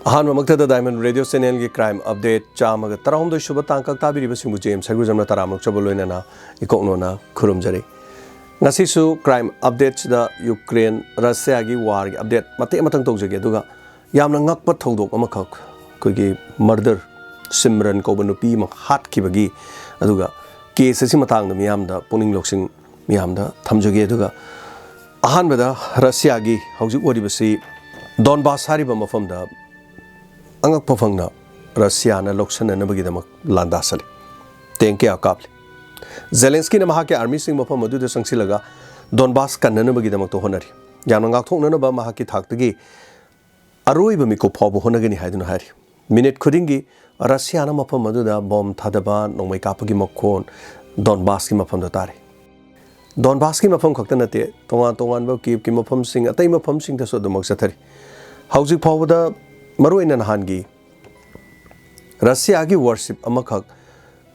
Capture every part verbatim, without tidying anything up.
ꯑꯍꯥꯟꯕꯃꯛꯇꯗ Diamond Radio Channelꯒꯤ Crime Update ꯆꯥꯝꯃꯒ ꯇꯔꯥꯍꯨꯝꯗꯣꯏ ꯁꯨꯕ ꯇꯥꯡꯀꯛ ꯇꯥꯕꯤꯔꯤꯕꯁꯤꯡꯕꯨ J M ꯁꯔꯒꯨꯖꯝꯅ ꯇꯔꯥꯝꯅ ꯑꯣꯛꯆꯕ ꯂꯣꯏꯅꯅ ꯏꯀꯣꯛꯅꯣꯅ ꯈꯨꯔꯨꯝꯖꯔꯤ꯫ ꯉꯁꯤꯁꯨ Crime Updatesꯗ ꯌꯨꯀ꯭ꯔꯦꯟ ꯔꯁꯤꯌꯥꯒꯤ warꯒꯤ update ꯃꯇꯦꯛ ꯑꯃꯇꯪ ꯇꯧꯖꯒꯦ, ꯑꯗꯨꯒ ꯌꯥꯝꯅ ꯉꯛꯄ ꯊꯧꯗꯣꯛ ꯑꯃꯈꯛ, ꯑꯩꯈꯣꯏꯒꯤ murder, ꯁꯤꯝꯔꯟ ꯀꯧꯕ ꯅꯨꯄꯤ ꯑꯃ ꯍꯥꯠꯈꯤꯕꯒꯤ, ꯑꯗꯨꯒ case ꯑꯁꯤ ꯃꯇꯥꯡꯗ ꯃꯤꯌꯥꯝꯗ ꯄꯨꯛꯅꯤꯡ ꯂꯧꯁꯤꯡ ꯃꯤꯌꯥꯝꯗ ꯊꯝꯖꯒꯦ꯫ ꯑꯗꯨꯒ ꯑꯍꯥꯟꯕꯗ ꯔꯁꯤꯌꯥꯒꯤ ꯍꯧꯖꯤꯛ ꯑꯣꯏꯔꯤꯕꯁꯤ ꯗꯣꯟꯕꯥꯁ ꯍꯥꯏꯔꯤꯕ ꯃꯐꯝꯗ ꯑꯉꯛꯄ ꯐꯪꯅ ꯔꯁꯤꯌꯥꯅ ꯂꯧꯁꯤꯟꯅꯅꯕꯒꯤꯗꯃꯛ ꯂꯥꯟꯗꯥ ꯁꯜꯂꯤ꯫ Tank ꯀꯌꯥ ꯀꯥꯞꯂꯤ꯫ ꯖꯦꯂꯦꯟꯁꯀꯤꯅ ꯃꯍꯥꯛꯀꯤ armyꯁꯤꯡ ꯃꯐꯝ ꯑꯗꯨꯗ ꯆꯪꯁꯤꯜꯂꯒ ꯗꯣꯟꯕꯥꯁ ꯀꯟꯅꯅꯕꯒꯤꯗꯃꯛꯇ ꯍꯣꯠꯅꯔꯤ꯫ ꯌꯥꯝꯅ ꯉꯥꯛꯊꯣꯛꯅꯅꯕ ꯃꯍꯥꯛꯀꯤ ꯊꯥꯛꯇꯒꯤ ꯑꯔꯣꯏꯕ ꯃꯤꯀꯨꯞ ꯐꯥꯎꯕ ꯍꯣꯠꯅꯒꯅꯤ ꯍꯥꯏꯗꯨꯅ ꯍꯥꯏꯔꯤ꯫ Minute ꯈꯨꯗꯤꯡꯒꯤ ꯔꯁꯤꯌꯥꯅ ꯃꯐꯝ ꯑꯗꯨꯗ bomb ꯊꯥꯗꯕ, ꯅꯣꯡꯃꯩ ꯀꯥꯞꯄꯒꯤ ꯃꯈꯣꯟ ꯗꯣꯟꯕꯥꯁꯀꯤ ꯃꯐꯝꯗ ꯇꯥꯔꯤ꯫ ꯗꯣꯟꯕꯥꯁꯀꯤ ꯃꯐꯝ ꯈꯛꯇ ꯅꯠꯇꯦ, ꯇꯣꯉꯥꯟ ꯇꯣꯉꯥꯟꯕ Kievꯀꯤ ꯃꯐꯝꯁꯤꯡ, ꯑꯇꯩ ꯃꯐꯝꯁꯤꯡꯗꯁꯨ ꯑꯗꯨꯃꯛ ꯆꯠꯊꯔꯤ꯫ ꯍꯧꯖꯤꯛ ꯐꯥꯎꯕꯗ ꯃꯔꯨꯑꯣꯏꯅ ꯅꯍꯥꯟꯒꯤ ꯔꯁꯤꯌꯥꯒꯤ warship ꯑꯃꯈꯛ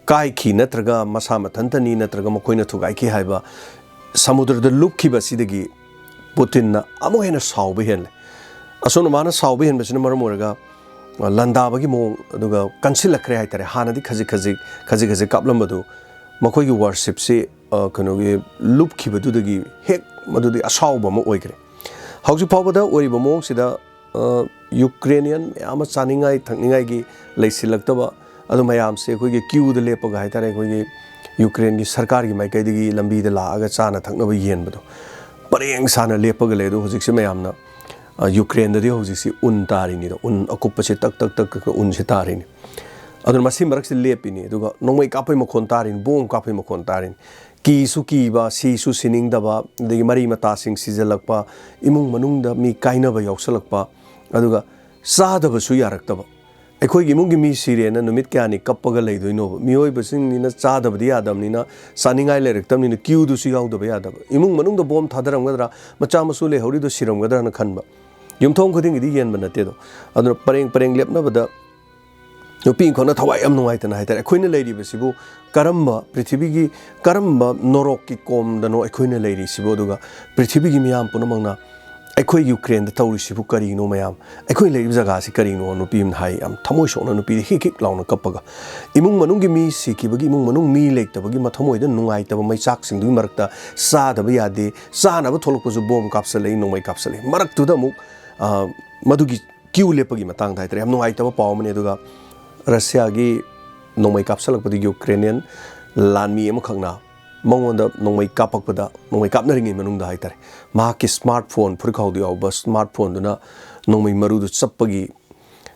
ꯀꯥꯏꯈꯤ ꯅꯠꯇ꯭ꯔꯒ ꯃꯁꯥ ꯃꯊꯟꯇꯅꯤ ꯅꯠꯇ꯭ꯔꯒ ꯃꯈꯣꯏꯅ ꯊꯨꯒꯥꯏꯈꯤ ꯍꯥꯏꯕ ꯁꯃꯨꯗ꯭ꯔꯗ ꯂꯨꯞꯈꯤꯕ ꯑꯁꯤꯗꯒꯤ ꯄꯨꯇꯤꯟꯅ ꯑꯃꯨꯛ ꯍꯦꯟꯅ ꯁꯥꯎꯕ ꯍꯦꯜꯂꯦ꯫ ꯑꯁꯣꯝꯅ ꯃꯥꯅ ꯁꯥꯎꯕ ꯍꯦꯟꯕꯁꯤꯅ ꯃꯔꯝ ꯑꯣꯏꯔꯒ, ꯑ, ꯂꯥꯟꯗꯥꯕꯒꯤ ꯃꯑꯣꯡ ꯑꯗꯨꯒ ꯀꯟꯁꯤꯜꯂꯛꯈ꯭ꯔꯦ ꯍꯥꯏꯇꯥꯔꯦ꯫ ꯍꯥꯟꯅꯗꯤ ꯈꯖꯤꯛ ꯈꯖꯤꯛ, ꯈꯖꯤꯛ ꯈꯖꯤꯛ ꯀꯥꯞꯂꯝꯕꯗꯨ ꯃꯈꯣꯏꯒꯤ warshipꯁꯤ, ꯑ, ꯀꯩꯅꯣꯒꯤ ꯂꯨꯞꯈꯤꯕꯗꯨꯗꯒꯤ ꯍꯦꯛ ꯃꯗꯨꯗꯤ ꯑꯁꯥꯎꯕ ꯑꯃ ꯑꯣꯏꯈ꯭ꯔꯦ꯫ ꯍꯧꯖꯤꯛ ꯐꯥꯎꯕꯗ ꯑꯣꯏꯔꯤꯕ ꯃꯑꯣꯡꯁꯤꯗ, ꯑ, Ukrainian ꯃꯌꯥꯝ ꯑꯃ ꯆꯥꯅꯤꯡꯉꯥꯏ ꯊꯛꯅꯤꯡꯉꯥꯏꯒꯤ ꯂꯩꯁꯤꯜꯂꯛꯇꯕ, ꯑꯗꯨ ꯃꯌꯥꯝꯁꯦ ꯑꯩꯈꯣꯏꯒꯤ queueꯗ ꯂꯦꯞꯄꯒ ꯍꯥꯏꯇꯥꯔꯦ, ꯑꯩꯈꯣꯏꯒꯤ ꯌꯨꯀ꯭ꯔꯦꯟꯒꯤ ꯁꯔꯀꯥꯔꯒꯤ ꯃꯥꯏꯀꯩꯗꯒꯤ ꯂꯝꯕꯤꯗ ꯂꯥꯛꯑꯒ ꯆꯥꯅ ꯊꯛꯅꯕ ꯌꯦꯟꯕꯗꯣ ꯄꯔꯦꯡ ꯁꯥꯅ ꯂꯦꯞꯄꯒ ꯂꯩ꯫ ꯑꯗꯣ ꯍꯧꯖꯤꯛꯁꯦ ꯃꯌꯥꯝꯅ, ꯑ, ꯌꯨꯀ꯭ꯔꯦꯟꯗꯗꯤ ꯍꯧꯖꯤꯛꯁꯤ ꯎꯟ ꯇꯥꯔꯤꯅꯤꯗꯣ, ꯎꯟ ꯑꯀꯨꯞꯄꯁꯦ ꯇꯛ ꯇꯛ ꯇꯛ ꯇꯛ ꯎꯟꯁꯦ ꯇꯥꯔꯤꯅꯤ꯫ ꯑꯗꯨꯅ ꯃꯁꯤ ꯃꯔꯛꯁꯤ ꯂꯦꯞꯄꯤꯅꯤ, ꯑꯗꯨꯒ ꯅꯣꯡꯃꯩ ꯀꯥꯞꯄꯩ ꯃꯈꯣꯟ ꯇꯥꯔꯤꯅꯤ, bomb ꯀꯥꯞꯄꯩ ꯃꯈꯣꯟ ꯇꯥꯔꯤꯅꯤ꯫ ꯀꯤꯁꯨ ꯀꯤꯕ, ꯁꯤꯁꯨ ꯁꯤꯅꯤꯡꯗꯕ, ꯑꯗꯒꯤ ꯃꯔꯤ ꯃꯇꯥꯁꯤꯡ ꯁꯤꯖꯜꯂꯛꯄ, ꯏꯃꯨꯡ ꯃꯅꯨꯡꯗ ꯃꯤ ꯀꯥꯏꯅꯕ ꯌꯥꯎꯁꯜꯂꯛꯄ, ꯑꯗꯨꯒ ꯆꯥꯗꯕꯁꯨ ꯌꯥꯔꯛꯇꯕ꯫ ꯑꯩꯈꯣꯏꯒꯤ ꯏꯃꯨꯡꯒꯤ ꯃꯤ ꯁꯤꯔꯦꯅ ꯅꯨꯃꯤꯠ ꯀꯌꯥꯅꯤ ꯀꯞꯄꯒ ꯂꯩꯗꯣꯏꯅꯣꯕ? ꯃꯤꯑꯣꯏꯕꯁꯤꯡꯅꯤꯅ ꯆꯥꯗꯕꯗꯤ ꯌꯥꯗꯕꯅꯤꯅ, ꯆꯥꯅꯤꯡꯉꯥꯏ ꯂꯩꯔꯛꯇꯕꯅꯤꯅ queueꯗꯨꯁꯨ ꯌꯥꯎꯗꯕ ꯌꯥꯗꯕ꯫ ꯏꯃꯨꯡ ꯃꯅꯨꯡꯗ bomb ꯊꯥꯗꯔꯝꯒꯗ꯭ꯔꯥ, ꯃꯆꯥ ꯃꯁꯨ ꯂꯩꯍꯧꯔꯤꯗꯣ ꯁꯤꯔꯝꯒꯗ꯭ꯔꯥꯅ ꯈꯟꯕ꯫ ꯌꯨꯝꯊꯣꯡ ꯈꯨꯗꯤꯡꯒꯤꯗꯤ ꯌꯦꯟꯕ ꯅꯠꯇꯦꯗꯣ꯫ ꯑꯗꯨꯅ ꯄꯔꯦꯡ ꯄꯔꯦꯡ ꯂꯦꯞꯅꯕꯗ ꯅꯨꯄꯤ ꯑꯃꯈꯛꯅ ꯊꯋꯥꯏ ꯌꯥꯝ ꯅꯨꯡꯉꯥꯏꯇꯅ ꯍꯥꯏꯇꯥꯔꯦ, "ꯑꯩꯈꯣꯏꯅ ꯂꯩꯔꯤꯕꯁꯤꯕꯨ ꯀꯔꯝꯕ ꯄ꯭ꯔꯤꯊꯤꯕꯤꯒꯤ ꯀꯔꯝꯕ ꯅꯣꯔꯣꯛꯀꯤ ꯀꯣꯝꯗꯅꯣ ꯑꯩꯈꯣꯏꯅ ꯂꯩꯔꯤꯁꯤꯕꯨ? ꯑꯗꯨꯒ ꯄ꯭ꯔꯤꯊꯤꯕꯤꯒꯤ ꯃꯤꯌꯥꯝ ꯄꯨꯝꯅꯃꯛꯅ "ꯑꯩꯈꯣꯏ ꯌꯨꯀ꯭ꯔꯦꯟꯗ ꯇꯧꯔꯤꯁꯤꯕꯨ ꯀꯔꯤꯅꯣ ꯃꯌꯥꯝ? ꯑꯩꯈꯣꯏ ꯂꯩꯔꯤꯕ ꯖꯒꯥꯁꯤ ꯀꯔꯤꯅꯣ?" ꯅꯨꯄꯤ ꯑꯃꯅ ꯍꯥꯏ, ꯌꯥꯝ ꯊꯃꯣꯏ ꯁꯣꯛꯅ ꯅꯨꯄꯤꯗꯤ ꯍꯤꯛ ꯍꯤꯛ ꯂꯥꯎꯅ ꯀꯞꯄꯒ꯫ ꯏꯃꯨꯡ ꯃꯅꯨꯡꯒꯤ ꯃꯤ ꯁꯤꯈꯤꯕꯒꯤ, ꯏꯃꯨꯡ ꯃꯅꯨꯡ ꯃꯤ ꯂꯩꯇꯕꯒꯤ, ꯃꯊꯃꯣꯏꯗ ꯅꯨꯡꯉꯥꯏꯇꯕ ꯃꯩꯆꯥꯛꯁꯤꯡꯗꯨꯒꯤ ꯃꯔꯛꯇ ꯆꯥꯗꯕ ꯌꯥꯗꯦ, ꯆꯥꯅꯕ ꯊꯣꯛꯂꯛꯄꯁꯨ ꯕꯣꯝ ꯀꯥꯞꯁꯜꯂꯛꯏ, ꯅꯣꯡꯃꯩ ꯀꯥꯞꯁꯜꯂꯛꯏ꯫ ꯃꯔꯛꯇꯨꯗ ꯑꯃꯨꯛ, ꯑ, ꯃꯗꯨꯒꯤ ꯀ꯭ꯌꯨ ꯂꯦꯞꯄꯒꯤ ꯃꯇꯥꯡꯗ ꯍꯥꯏꯇꯥꯔꯦ, ꯌꯥꯝ ꯅꯨꯡꯉꯥꯏꯇꯕ ꯄꯥꯎ ꯑꯃꯅꯤ꯫ ꯑꯗꯨꯒ ꯔꯁꯤꯌꯥꯒꯤ ꯅꯣꯡꯃꯩ ꯀꯥꯞꯁꯜꯂꯛꯄꯗ ꯌꯨꯀ꯭ꯔꯦꯅꯤꯌꯟ ꯂꯥꯟꯃꯤ ꯑꯃꯈꯛꯅ ꯃꯉꯣꯟꯗ ꯅꯣꯡꯃꯩ ꯀꯥꯞꯄꯛꯄꯗ, ꯅꯣꯡꯃꯩ ꯀꯥꯞꯅꯔꯤꯉꯩ ꯃꯅꯨꯡꯗ ꯍꯥꯏꯇꯥꯔꯦ, ꯃꯍꯥꯛꯀꯤ ꯁ꯭ꯃꯥꯔꯠ ꯐꯣꯟ, ꯐꯨꯔꯤꯠꯈꯥꯎꯗ ꯌꯥꯎꯕ ꯁ꯭ꯃꯥꯔꯠ ꯐꯣꯟꯗꯨꯅ ꯅꯣꯡꯃꯩ ꯃꯔꯨꯗꯨ ꯆꯞꯄꯒꯤ,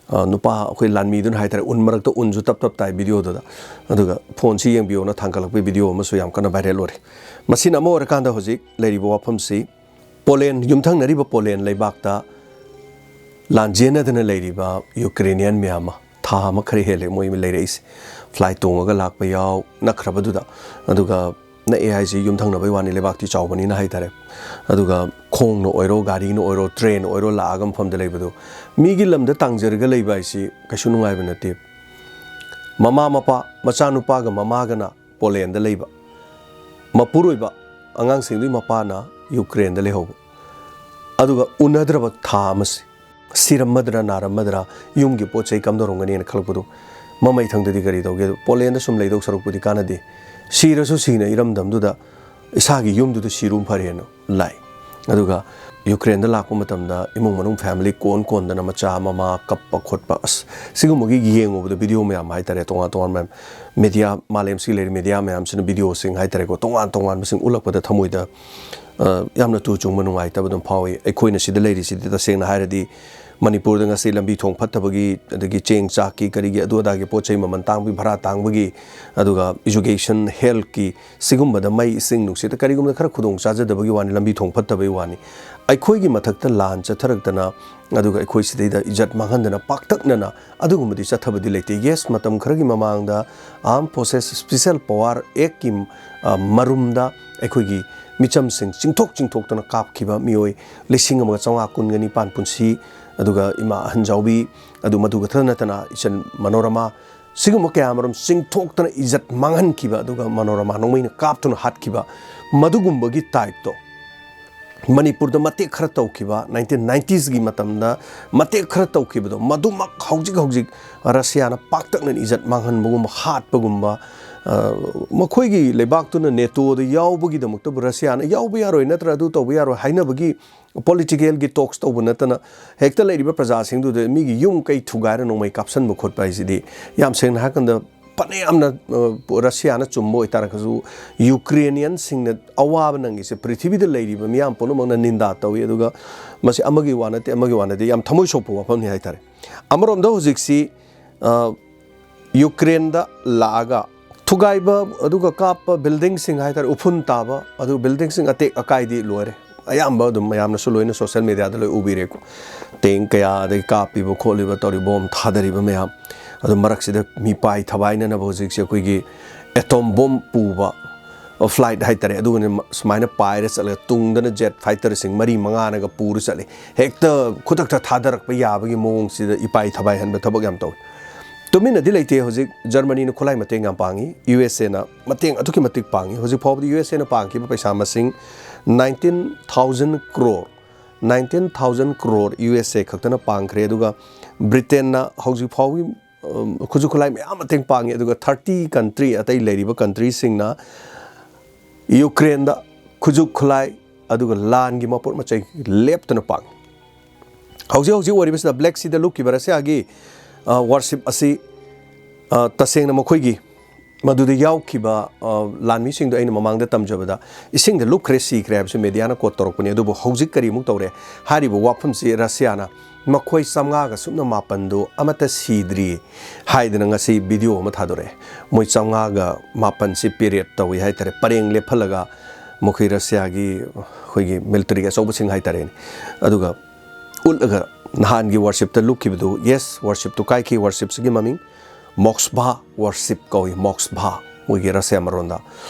ꯑ, ꯅꯨꯄꯥ ꯑꯩꯈꯣꯏ ꯂꯥꯟꯃꯤꯗꯨꯅ ꯍꯥꯏꯇꯥꯔꯦ, ꯎꯟ ꯃꯔꯛꯇ ꯎꯟꯁꯨ ꯇꯞ ꯇꯞ ꯇꯥꯏ ꯚꯤꯗꯤꯑꯣꯗꯨꯗ꯫ ꯑꯗꯨꯒ "ꯐꯣꯟꯁꯤ ꯌꯦꯡꯕꯤꯌꯣꯅ" ꯊꯥꯡꯒꯠꯂꯛꯄꯒꯤ ꯚꯤꯗꯤꯑꯣ ꯑꯃꯁꯨ ꯌꯥꯝ ꯀꯟꯅ ꯚꯥꯏꯔꯦꯜ ꯑꯣꯏꯔꯤ꯫ ꯃꯁꯤꯅ ꯑꯃ ꯑꯣꯏꯔꯀꯥꯟꯗ, ꯍꯧꯖꯤꯛ ꯂꯩꯔꯤꯕ ꯋꯥꯐꯝꯁꯤ, ꯄꯣꯂꯦꯟ, ꯌꯨꯝꯊꯪꯅꯔꯤꯕ ꯄꯣꯂꯦꯟ ꯂꯩꯕꯥꯛꯇ ꯂꯥꯟꯖꯦꯟꯅꯗꯅ ꯂꯩꯔꯤꯕ ꯌꯨꯀ꯭ꯔꯦꯅꯤꯌꯟ ꯃꯌꯥꯝ ꯑꯃ, ꯊꯥ ꯑꯃ ꯈꯔ ꯍꯦꯜꯂꯦ ꯃꯣꯏ ꯂꯩꯔꯛꯏꯁꯦ꯫ ꯐ꯭ꯂꯥꯏꯠ ꯇꯣꯡꯉꯒ ꯂꯥꯛꯄ ꯌꯥꯎ, ꯅꯛꯈ꯭ꯔꯕꯗꯨꯗ꯫ ꯑꯗꯨꯒ ꯅꯛꯑꯦ ꯍꯥꯏꯁꯤ ꯌꯨꯝꯊꯪꯅꯕꯩ ꯋꯥꯅꯤ, ꯂꯩꯕꯥꯛꯇꯤ ꯆꯥꯎꯕꯅꯤꯅ ꯍꯥꯏꯇꯥꯔꯦ꯫ ꯑꯗꯨꯒ ꯈꯣꯡꯅ ꯑꯣꯏꯔꯣ, ꯒꯥꯔꯤꯅ ꯑꯣꯏꯔꯣ, ꯇ꯭ꯔꯦꯟ ꯑꯣꯏꯔꯣ, ꯂꯥꯛꯑꯒ ꯃꯐꯝꯗ ꯂꯩꯕꯗꯣ꯫ ꯃꯤꯒꯤ ꯂꯝꯗ ꯇꯥꯡꯖꯔꯒ ꯂꯩꯕ ꯍꯥꯏꯁꯤ ꯀꯩꯁꯨ ꯅꯨꯡꯉꯥꯏꯕ ꯅꯠꯇꯦ꯫ ꯃꯃꯥ ꯃꯄꯥ, ꯃꯆꯥꯅꯨꯄꯥꯒ ꯃꯃꯥꯒꯅ ꯄꯣꯂꯦꯟꯗ ꯂꯩꯕ, ꯃꯄꯨꯔꯣꯏꯕ ꯑꯉꯥꯡꯁꯤꯡꯗꯨꯒꯤ ꯃꯄꯥꯅ ꯌꯨꯀ꯭ꯔꯦꯟꯗ ꯂꯩꯍꯧꯕ, ꯑꯗꯨꯒ ꯎꯅꯗ꯭ꯔꯕ ꯊꯥ ꯑꯃꯁꯦ꯫ ꯁꯤꯔꯝꯃꯗ꯭ꯔꯥ, ꯅꯥꯔꯝꯃꯗ꯭ꯔꯥ, ꯌꯨꯝꯒꯤ ꯄꯣꯠ ꯆꯩ ꯀꯝꯗꯧꯔꯝꯒꯅꯤꯅ ꯈꯜꯂꯛꯄꯗꯣ, ꯃꯃꯩ ꯊꯪꯗꯗꯤ ꯀꯔꯤ ꯇꯧꯒꯦ? ꯄꯣꯂꯦꯟꯗ ꯁꯨꯝ ꯂꯩꯗꯧ ꯁꯔꯨꯛꯄꯨꯗꯤ ꯀꯥꯟꯅꯗꯦ, ꯁꯤꯔꯁꯨ ꯁꯤꯅ ꯏꯔꯝꯗꯝꯗꯨꯗ ꯏꯁꯥꯒꯤ ꯌꯨꯝꯗꯨꯗ ꯁꯤꯔꯨꯝ ꯐꯔꯦꯅ ꯂꯥꯛꯏ꯫ ꯑꯗꯨꯒ ꯌꯨꯀ꯭ꯔꯦꯟꯗ ꯂꯥꯛꯄ ꯃꯇꯝꯗ ꯏꯃꯨꯡ ꯃꯅꯨꯡ, ꯐꯦꯃꯤꯂꯤ ꯀꯣꯟ ꯀꯣꯟꯗꯅ, ꯃꯆꯥ ꯃꯃꯥ ꯀꯞꯄ ꯈꯣꯠꯄ, ꯑꯁ, ꯁꯤꯒꯨꯝꯕꯒꯤ ꯌꯦꯡꯉꯨꯕꯗ, ꯚꯤꯗꯤꯑꯣ ꯃꯌꯥꯝ ꯍꯥꯏꯇꯥꯔꯦ, ꯇꯣꯉꯥꯟ ꯇꯣꯉꯥꯟꯕ ꯃꯌꯥꯝ, ꯃꯦꯗꯤꯌꯥ, ꯃꯥꯂꯦꯝꯁꯤꯒꯤ ꯂꯩꯔꯤꯕ ꯃꯦꯗꯤꯌꯥ ꯃꯌꯥꯝꯁꯤꯅ ꯚꯤꯗꯤꯑꯣꯁꯤꯡ ꯍꯥꯏꯇꯥꯔꯦꯀꯣ, ꯇꯣꯉꯥꯟ ꯇꯣꯉꯥꯟꯕꯁꯤꯡ ꯎꯠꯂꯛꯄꯗ ꯊꯃꯣꯏꯗ, ꯑ, ꯌꯥꯝꯅ ꯇꯨ ꯆꯨꯡꯕ, ꯅꯨꯡꯉꯥꯏꯇꯕ ꯑꯗꯨꯝ ꯐꯥꯎꯏ꯫ ꯑꯩꯈꯣꯏꯅ ꯁꯤꯗ ꯂꯩꯔꯤꯁꯤꯗꯤ, ꯇꯁꯦꯡꯅ ꯍꯥꯏꯔꯗꯤ, ꯃꯅꯤꯄꯨꯔꯗ ꯉꯁꯤ ꯂꯝꯕꯤ ꯊꯣꯡ ꯐꯠꯇꯕꯒꯤ, ꯑꯗꯒꯤ ꯆꯦꯡ ꯆꯥꯛꯀꯤ, ꯀꯔꯤꯒꯤ, ꯑꯗꯨ ꯑꯗꯥꯒꯤ ꯄꯣꯠ ꯆꯩ ꯃꯃꯜ ꯇꯥꯡꯕꯒꯤ, ꯚꯔꯥ ꯇꯥꯡꯕꯒꯤ, ꯑꯗꯨꯒ ꯏꯖꯨꯀꯦꯁꯟ, ꯍꯦꯜꯠꯀꯤ, ꯁꯤꯒꯨꯝꯕꯗ, ꯃꯩ, ꯏꯁꯤꯡ, ꯅꯨꯡꯁꯤꯠꯇ ꯀꯔꯤꯒꯨꯝꯕꯗ ꯈꯔ ꯈꯨꯗꯣꯡ ꯆꯥꯖꯗꯕꯒꯤ ꯋꯥꯅꯤ, ꯂꯝꯕꯤ ꯊꯣꯡ ꯐꯠꯇꯕꯒꯤ ꯋꯥꯅꯤ꯫ ꯑꯩꯈꯣꯏꯒꯤ ꯃꯊꯛꯇ ꯂꯥꯟ ꯆꯠꯊꯔꯛꯇꯅ, ꯑꯗꯨꯒ ꯑꯩꯈꯣꯏ ꯁꯤꯗꯩꯗ ꯏꯖꯠ ꯃꯥꯡꯍꯟꯗꯅ, ꯄꯥꯛꯇꯛꯅꯅ ꯑꯗꯨꯒꯨꯝꯕꯗꯤ ꯆꯠꯊꯕꯗꯤ ꯂꯩꯇꯦ꯫ ꯌꯦꯁ, ꯃꯇꯝ ꯈꯔꯒꯤ ꯃꯃꯥꯡꯗ Armed Forces Special Power Actꯀꯤ, ꯑ, ꯃꯔꯨꯝꯗ ꯑꯩꯈꯣꯏꯒꯤ ꯃꯤꯆꯝꯁꯤꯡ ꯆꯤꯡꯊꯣꯛ ꯆꯤꯡꯊꯣꯛꯇꯅ ꯀꯥꯞꯈꯤꯕ ꯃꯤꯑꯣꯏ ꯂꯤꯁꯤꯡ ꯑꯃꯒ ꯆꯥꯝꯃꯉꯥ ꯀꯨꯟꯒ ꯅꯤꯄꯥꯟ ꯄꯨꯟꯁꯤ, ꯑꯗꯨꯒ ꯏꯃꯥ ꯑꯍꯟ ꯌꯥꯎꯕꯤ, ꯑꯗꯨ ꯃꯗꯨ ꯈꯛꯇ ꯅꯠꯇꯅ ꯏꯆꯟ ꯃꯅꯣꯔꯃꯥ, ꯁꯤꯒꯨꯝꯕ ꯀꯌꯥ ꯑꯃꯔꯣꯝ ꯆꯤꯡꯊꯣꯛꯇꯅ ꯏꯖꯠ ꯃꯥꯡꯍꯟꯈꯤꯕ, ꯑꯗꯨꯒ ꯃꯅꯣꯔꯃꯥ ꯅꯣꯡꯃꯩꯅ ꯀꯥꯞꯇꯨꯅ ꯍꯥꯠꯈꯤꯕ, ꯃꯗꯨꯒꯨꯝꯕꯒꯤ ꯇꯥꯏꯞꯇꯣ ꯃꯅꯤꯄꯨꯔꯗ ꯃꯇꯦꯛ ꯈꯔ ꯇꯧꯈꯤꯕ, ꯅꯥꯏꯟꯇꯤꯟ ꯅꯥꯏꯟꯇꯤꯁꯀꯤ ꯃꯇꯝꯗ ꯃꯇꯦꯛ ꯈꯔ ꯇꯧꯈꯤꯕꯗꯣ, ꯃꯗꯨꯃꯛ ꯍꯧꯖꯤꯛ ꯍꯧꯖꯤꯛ ꯔꯁꯤꯌꯥꯅ ꯄꯥꯛꯇꯛꯅꯅ ꯏꯖꯠ ꯃꯥꯡꯍꯟꯕꯒꯨꯝꯕ, ꯍꯥꯠꯄꯒꯨꯝꯕ, ꯑ, ꯃꯈꯣꯏꯒꯤ ꯂꯩꯕꯥꯛꯇꯨꯅ ꯅꯦꯇꯣꯗ ꯌꯥꯎꯕꯒꯤꯗꯃꯛꯇꯕꯨ ꯔꯁꯤꯌꯥꯅ ꯌꯥꯎꯕ ꯌꯥꯔꯣꯏ ꯅꯠꯇ꯭ꯔ ꯑꯗꯨ ꯇꯧꯕ ꯌꯥꯔꯣꯏ ꯍꯥꯏꯅꯕꯒꯤ ꯄꯣꯂꯤꯇꯤꯀꯦꯜꯒꯤ ꯇꯣꯛꯁ ꯇꯧꯕ ꯅꯠꯇꯅ, ꯍꯦꯛꯇ ꯂꯩꯔꯤꯕ ꯄ꯭ꯔꯖꯥꯁꯤꯡꯗꯨꯗ ꯃꯤꯒꯤ ꯌꯨꯝ ꯀꯩ ꯊꯨꯒꯥꯏꯔ ꯅꯣꯡꯃꯩ ꯀꯥꯞꯁꯟꯕ ꯈꯣꯠꯄ ꯍꯥꯏꯁꯤꯗꯤ, ꯌꯥꯝ ꯁꯦꯡꯅ ꯍꯥꯏꯔꯀꯥꯟꯗ, ꯐꯅꯌꯥꯝꯅ, ꯑ, ꯔꯁꯤꯌꯥꯅ ꯆꯨꯝꯕ ꯑꯣꯏꯇꯥꯔꯒꯁꯨ, ꯌꯨꯀ꯭ꯔꯦꯅꯤꯌꯟꯁꯤꯡꯅ ꯑꯋꯥꯕ ꯅꯪꯉꯤꯁꯦ ꯄ꯭ꯔꯤꯊꯤꯕꯤꯗ ꯂꯩꯔꯤꯕ ꯃꯤꯌꯥꯝ ꯄꯨꯝꯅꯃꯛꯅ ꯅꯤꯟꯗꯥ ꯇꯧꯏ꯫ ꯑꯗꯨꯒ ꯃꯁꯤ ꯑꯃꯒꯤ ꯋꯥ ꯅꯠꯇꯦ, ꯑꯃꯒꯤ ꯋꯥ ꯅꯠꯇꯦ, ꯌꯥꯝ ꯊꯃꯣꯏ ꯁꯣꯛꯄ ꯋꯥꯐꯝꯅꯤ ꯍꯥꯏꯇꯥꯔꯦ꯫ ꯑꯃꯔꯣꯝꯗ ꯍꯧꯖꯤꯛꯁꯤ, ꯑ, ꯌꯨꯀ꯭ꯔꯦꯟꯗ ꯂꯥꯛꯑꯒ ꯊꯨꯒꯥꯏꯕ, ꯑꯗꯨꯒ ꯀꯥꯞꯄ, ꯕꯤꯜꯗꯤꯡꯁꯤꯡ ꯍꯥꯏꯇꯥꯔꯦ, ꯎꯐꯨꯟ ꯇꯥꯕ, ꯑꯗꯨ ꯕꯤꯜꯗꯤꯡꯁꯤꯡ ꯑꯇꯦꯛ ꯑꯀꯥꯏꯗꯤ ꯂꯣꯏꯔꯦ꯫ ꯑꯌꯥꯝꯕ ꯑꯗꯨꯝ ꯃꯌꯥꯝꯅꯁꯨ ꯂꯣꯏꯅ ꯁꯣꯁꯦꯜ ꯃꯦꯗꯤꯌꯥꯗ ꯂꯣꯏ ꯎꯕꯤꯔꯦꯀꯣ꯫ ꯇꯦꯡ ꯀꯌꯥꯗꯒꯤ ꯀꯥꯞꯄꯤꯕ ꯈꯣꯠꯂꯤꯕ ꯇꯧꯔꯤ, ꯕꯣꯝ ꯊꯥꯗꯔꯤꯕ ꯃꯌꯥꯝ꯫ ꯑꯗꯨ ꯃꯔꯛꯁꯤꯗ ꯃꯤꯄꯥꯏ ꯊꯕꯥꯏꯅꯅꯕ ꯍꯧꯖꯤꯛꯁꯦ ꯑꯩꯈꯣꯏꯒꯤ ꯑꯦꯇꯣꯝ ꯕꯣꯝ ꯄꯨꯕ ꯐ꯭ꯂꯥꯏꯠ ꯍꯥꯏꯇꯥꯔꯦ, ꯑꯗꯨꯒꯅ ꯁꯨꯃꯥꯏꯅ ꯄꯥꯏꯔ ꯆꯠꯂꯒ, ꯇꯨꯡꯗꯅ ꯖꯦꯠ ꯐꯥꯏꯇꯔꯁꯤꯡ ꯃꯔꯤ ꯃꯉꯥꯅꯒ ꯄꯨꯔ ꯆꯠꯂꯤ꯫ ꯍꯦꯛꯇ ꯈꯨꯗꯛꯇ ꯊꯥꯗꯔꯛꯄ ꯌꯥꯕꯒꯤ ꯃꯑꯣꯡꯁꯤꯗ ꯏꯄꯥꯏ ꯊꯕꯥꯏ ꯍꯟꯕ ꯊꯕꯛ ꯌꯥꯝ ꯇꯧꯏ꯫ ꯇꯨꯃꯤꯟꯅꯗꯤ ꯂꯩꯇꯦ꯫ ꯍꯧꯖꯤꯛ ꯖꯔꯃꯅꯤꯅ ꯈꯨꯠꯂꯥꯏ ꯃꯇꯦꯡ ꯌꯥꯝ ꯄꯥꯡꯉꯤ, ꯌꯨ ꯑꯦꯁ ꯑꯦꯅ ꯃꯇꯦꯡ ꯑꯗꯨꯛꯀꯤ ꯃꯇꯤꯛ ꯄꯥꯡꯉꯤ꯫ ꯍꯧꯖꯤꯛ ꯐꯥꯎꯕꯗ ꯌꯨ ꯑꯦꯁ ꯑꯦꯅ ꯄꯥꯡꯈꯤꯕ ꯄꯩꯁꯥ ꯃꯁꯤꯡ nineteen thousand crore, nineteen thousand crore U S A ꯈꯛꯇꯅ ꯄꯥꯡꯈ꯭ꯔꯦ꯫ ꯑꯗꯨꯒ ꯕ꯭ꯔꯤꯇꯦꯟꯅ ꯍꯧꯖꯤꯛ ꯐꯥꯎꯒꯤ, ꯑꯝ, ꯈꯨꯠꯁꯨ ꯈꯨꯠꯂꯥꯏ ꯃꯌꯥꯝ ꯃꯇꯦꯡ ꯄꯥꯡꯉꯤ꯫ ꯑꯗꯨꯒ ꯊꯥꯔꯇꯤ ꯀꯟꯇ꯭ꯔꯤ, ꯑꯇꯩ ꯂꯩꯔꯤꯕ ꯀꯟꯇ꯭ꯔꯤꯁꯤꯡꯅ ꯌꯨꯀ꯭ꯔꯦꯟꯗ ꯈꯨꯠꯁꯨ ꯈꯨꯠꯂꯥꯏ ꯑꯗꯨꯒ ꯂꯥꯟꯒꯤ ꯃꯄꯣꯠ ꯃꯆꯩ ꯂꯦꯞꯇꯅ ꯄꯥꯡꯉꯤ꯫ ꯍꯧꯖꯤꯛ ꯍꯧꯖꯤꯛ ꯑꯣꯏꯔꯤꯕꯁꯤꯗ ꯕ꯭ꯂꯦꯛ ꯁꯤꯗ ꯂꯨꯞꯈꯤꯕ ꯔꯁꯤꯌꯥꯒꯤ, ꯑ, ꯋꯥꯔꯁꯤꯞ ꯑꯁꯤ, ꯑ, ꯇꯁꯦꯡꯅ ꯃꯈꯣꯏꯒꯤ ꯃꯗꯨꯗ ꯌꯥꯎꯈꯤꯕ, ꯑ, ꯂꯥꯟꯃꯤꯁꯤꯡꯗꯣ ꯑꯩꯅ ꯃꯃꯥꯡꯗ ꯇꯝꯖꯕꯗ ꯏꯁꯤꯡꯗ ꯂꯨꯞꯈ꯭ꯔꯦ, ꯁꯤꯈ꯭ꯔꯦ ꯍꯥꯏꯕꯁꯤ ꯃꯦꯗꯤꯌꯥꯅ ꯀꯣꯠ ꯇꯧꯔꯛꯄꯅꯤ꯫ ꯑꯗꯨꯕꯨ ꯍꯧꯖꯤꯛ ꯀꯔꯤꯃꯨꯛ ꯇꯧꯔꯦ? ꯍꯥꯏꯔꯤꯕ ꯋꯥꯐꯝꯁꯤ ꯔꯁꯤꯌꯥꯅ ꯃꯈꯣꯏ ꯆꯥꯝꯃꯉꯥꯒ ꯁꯨꯞꯅ ꯃꯥꯄꯟꯗꯨ ꯑꯃꯠꯇ ꯁꯤꯗ꯭ꯔꯤ ꯍꯥꯏꯗꯅ ꯉꯁꯤ ꯚꯤꯗꯤꯑꯣ ꯑꯃ ꯊꯥꯗꯣꯔꯛꯑꯦ꯫ ꯃꯣꯏ ꯆꯥꯝꯃꯉꯥꯒ ꯃꯥꯄꯟꯁꯤ ꯄꯦꯔꯦꯠ ꯇꯧꯏ ꯍꯥꯏꯇꯥꯔꯦ, ꯄꯔꯦꯡ ꯂꯦꯞꯍꯜꯂꯒ ꯃꯈꯣꯏ ꯔꯁꯤꯌꯥꯒꯤ ꯑꯩꯈꯣꯏꯒꯤ ꯃꯤꯂꯤꯇꯔꯤꯒꯤ ꯑꯆꯧꯕꯁꯤꯡ ꯍꯥꯏꯇꯥꯔꯦꯅꯦ꯫ ꯑꯗꯨꯒ ꯎꯠꯂꯒ ꯅꯍꯥꯟꯒꯤ ꯋꯥꯔꯁꯤꯞꯇ ꯂꯨꯞꯈꯤꯕꯗꯨ, ꯌꯦꯁ, ꯋꯥꯔꯁꯤꯞꯇꯨ ꯀꯥꯏꯈꯤ, ꯋꯥꯔꯁꯤꯞꯁꯤꯒꯤ ꯃꯃꯤꯡ ꯃꯣꯛꯁꯚꯥ ꯋꯥꯔꯁꯤꯞ ꯀꯧꯏ, ꯃꯣꯛꯁꯚꯥ, ꯃꯣꯏꯒꯤ ꯔꯁꯤꯌꯥ ꯃꯔꯣꯟꯗ꯫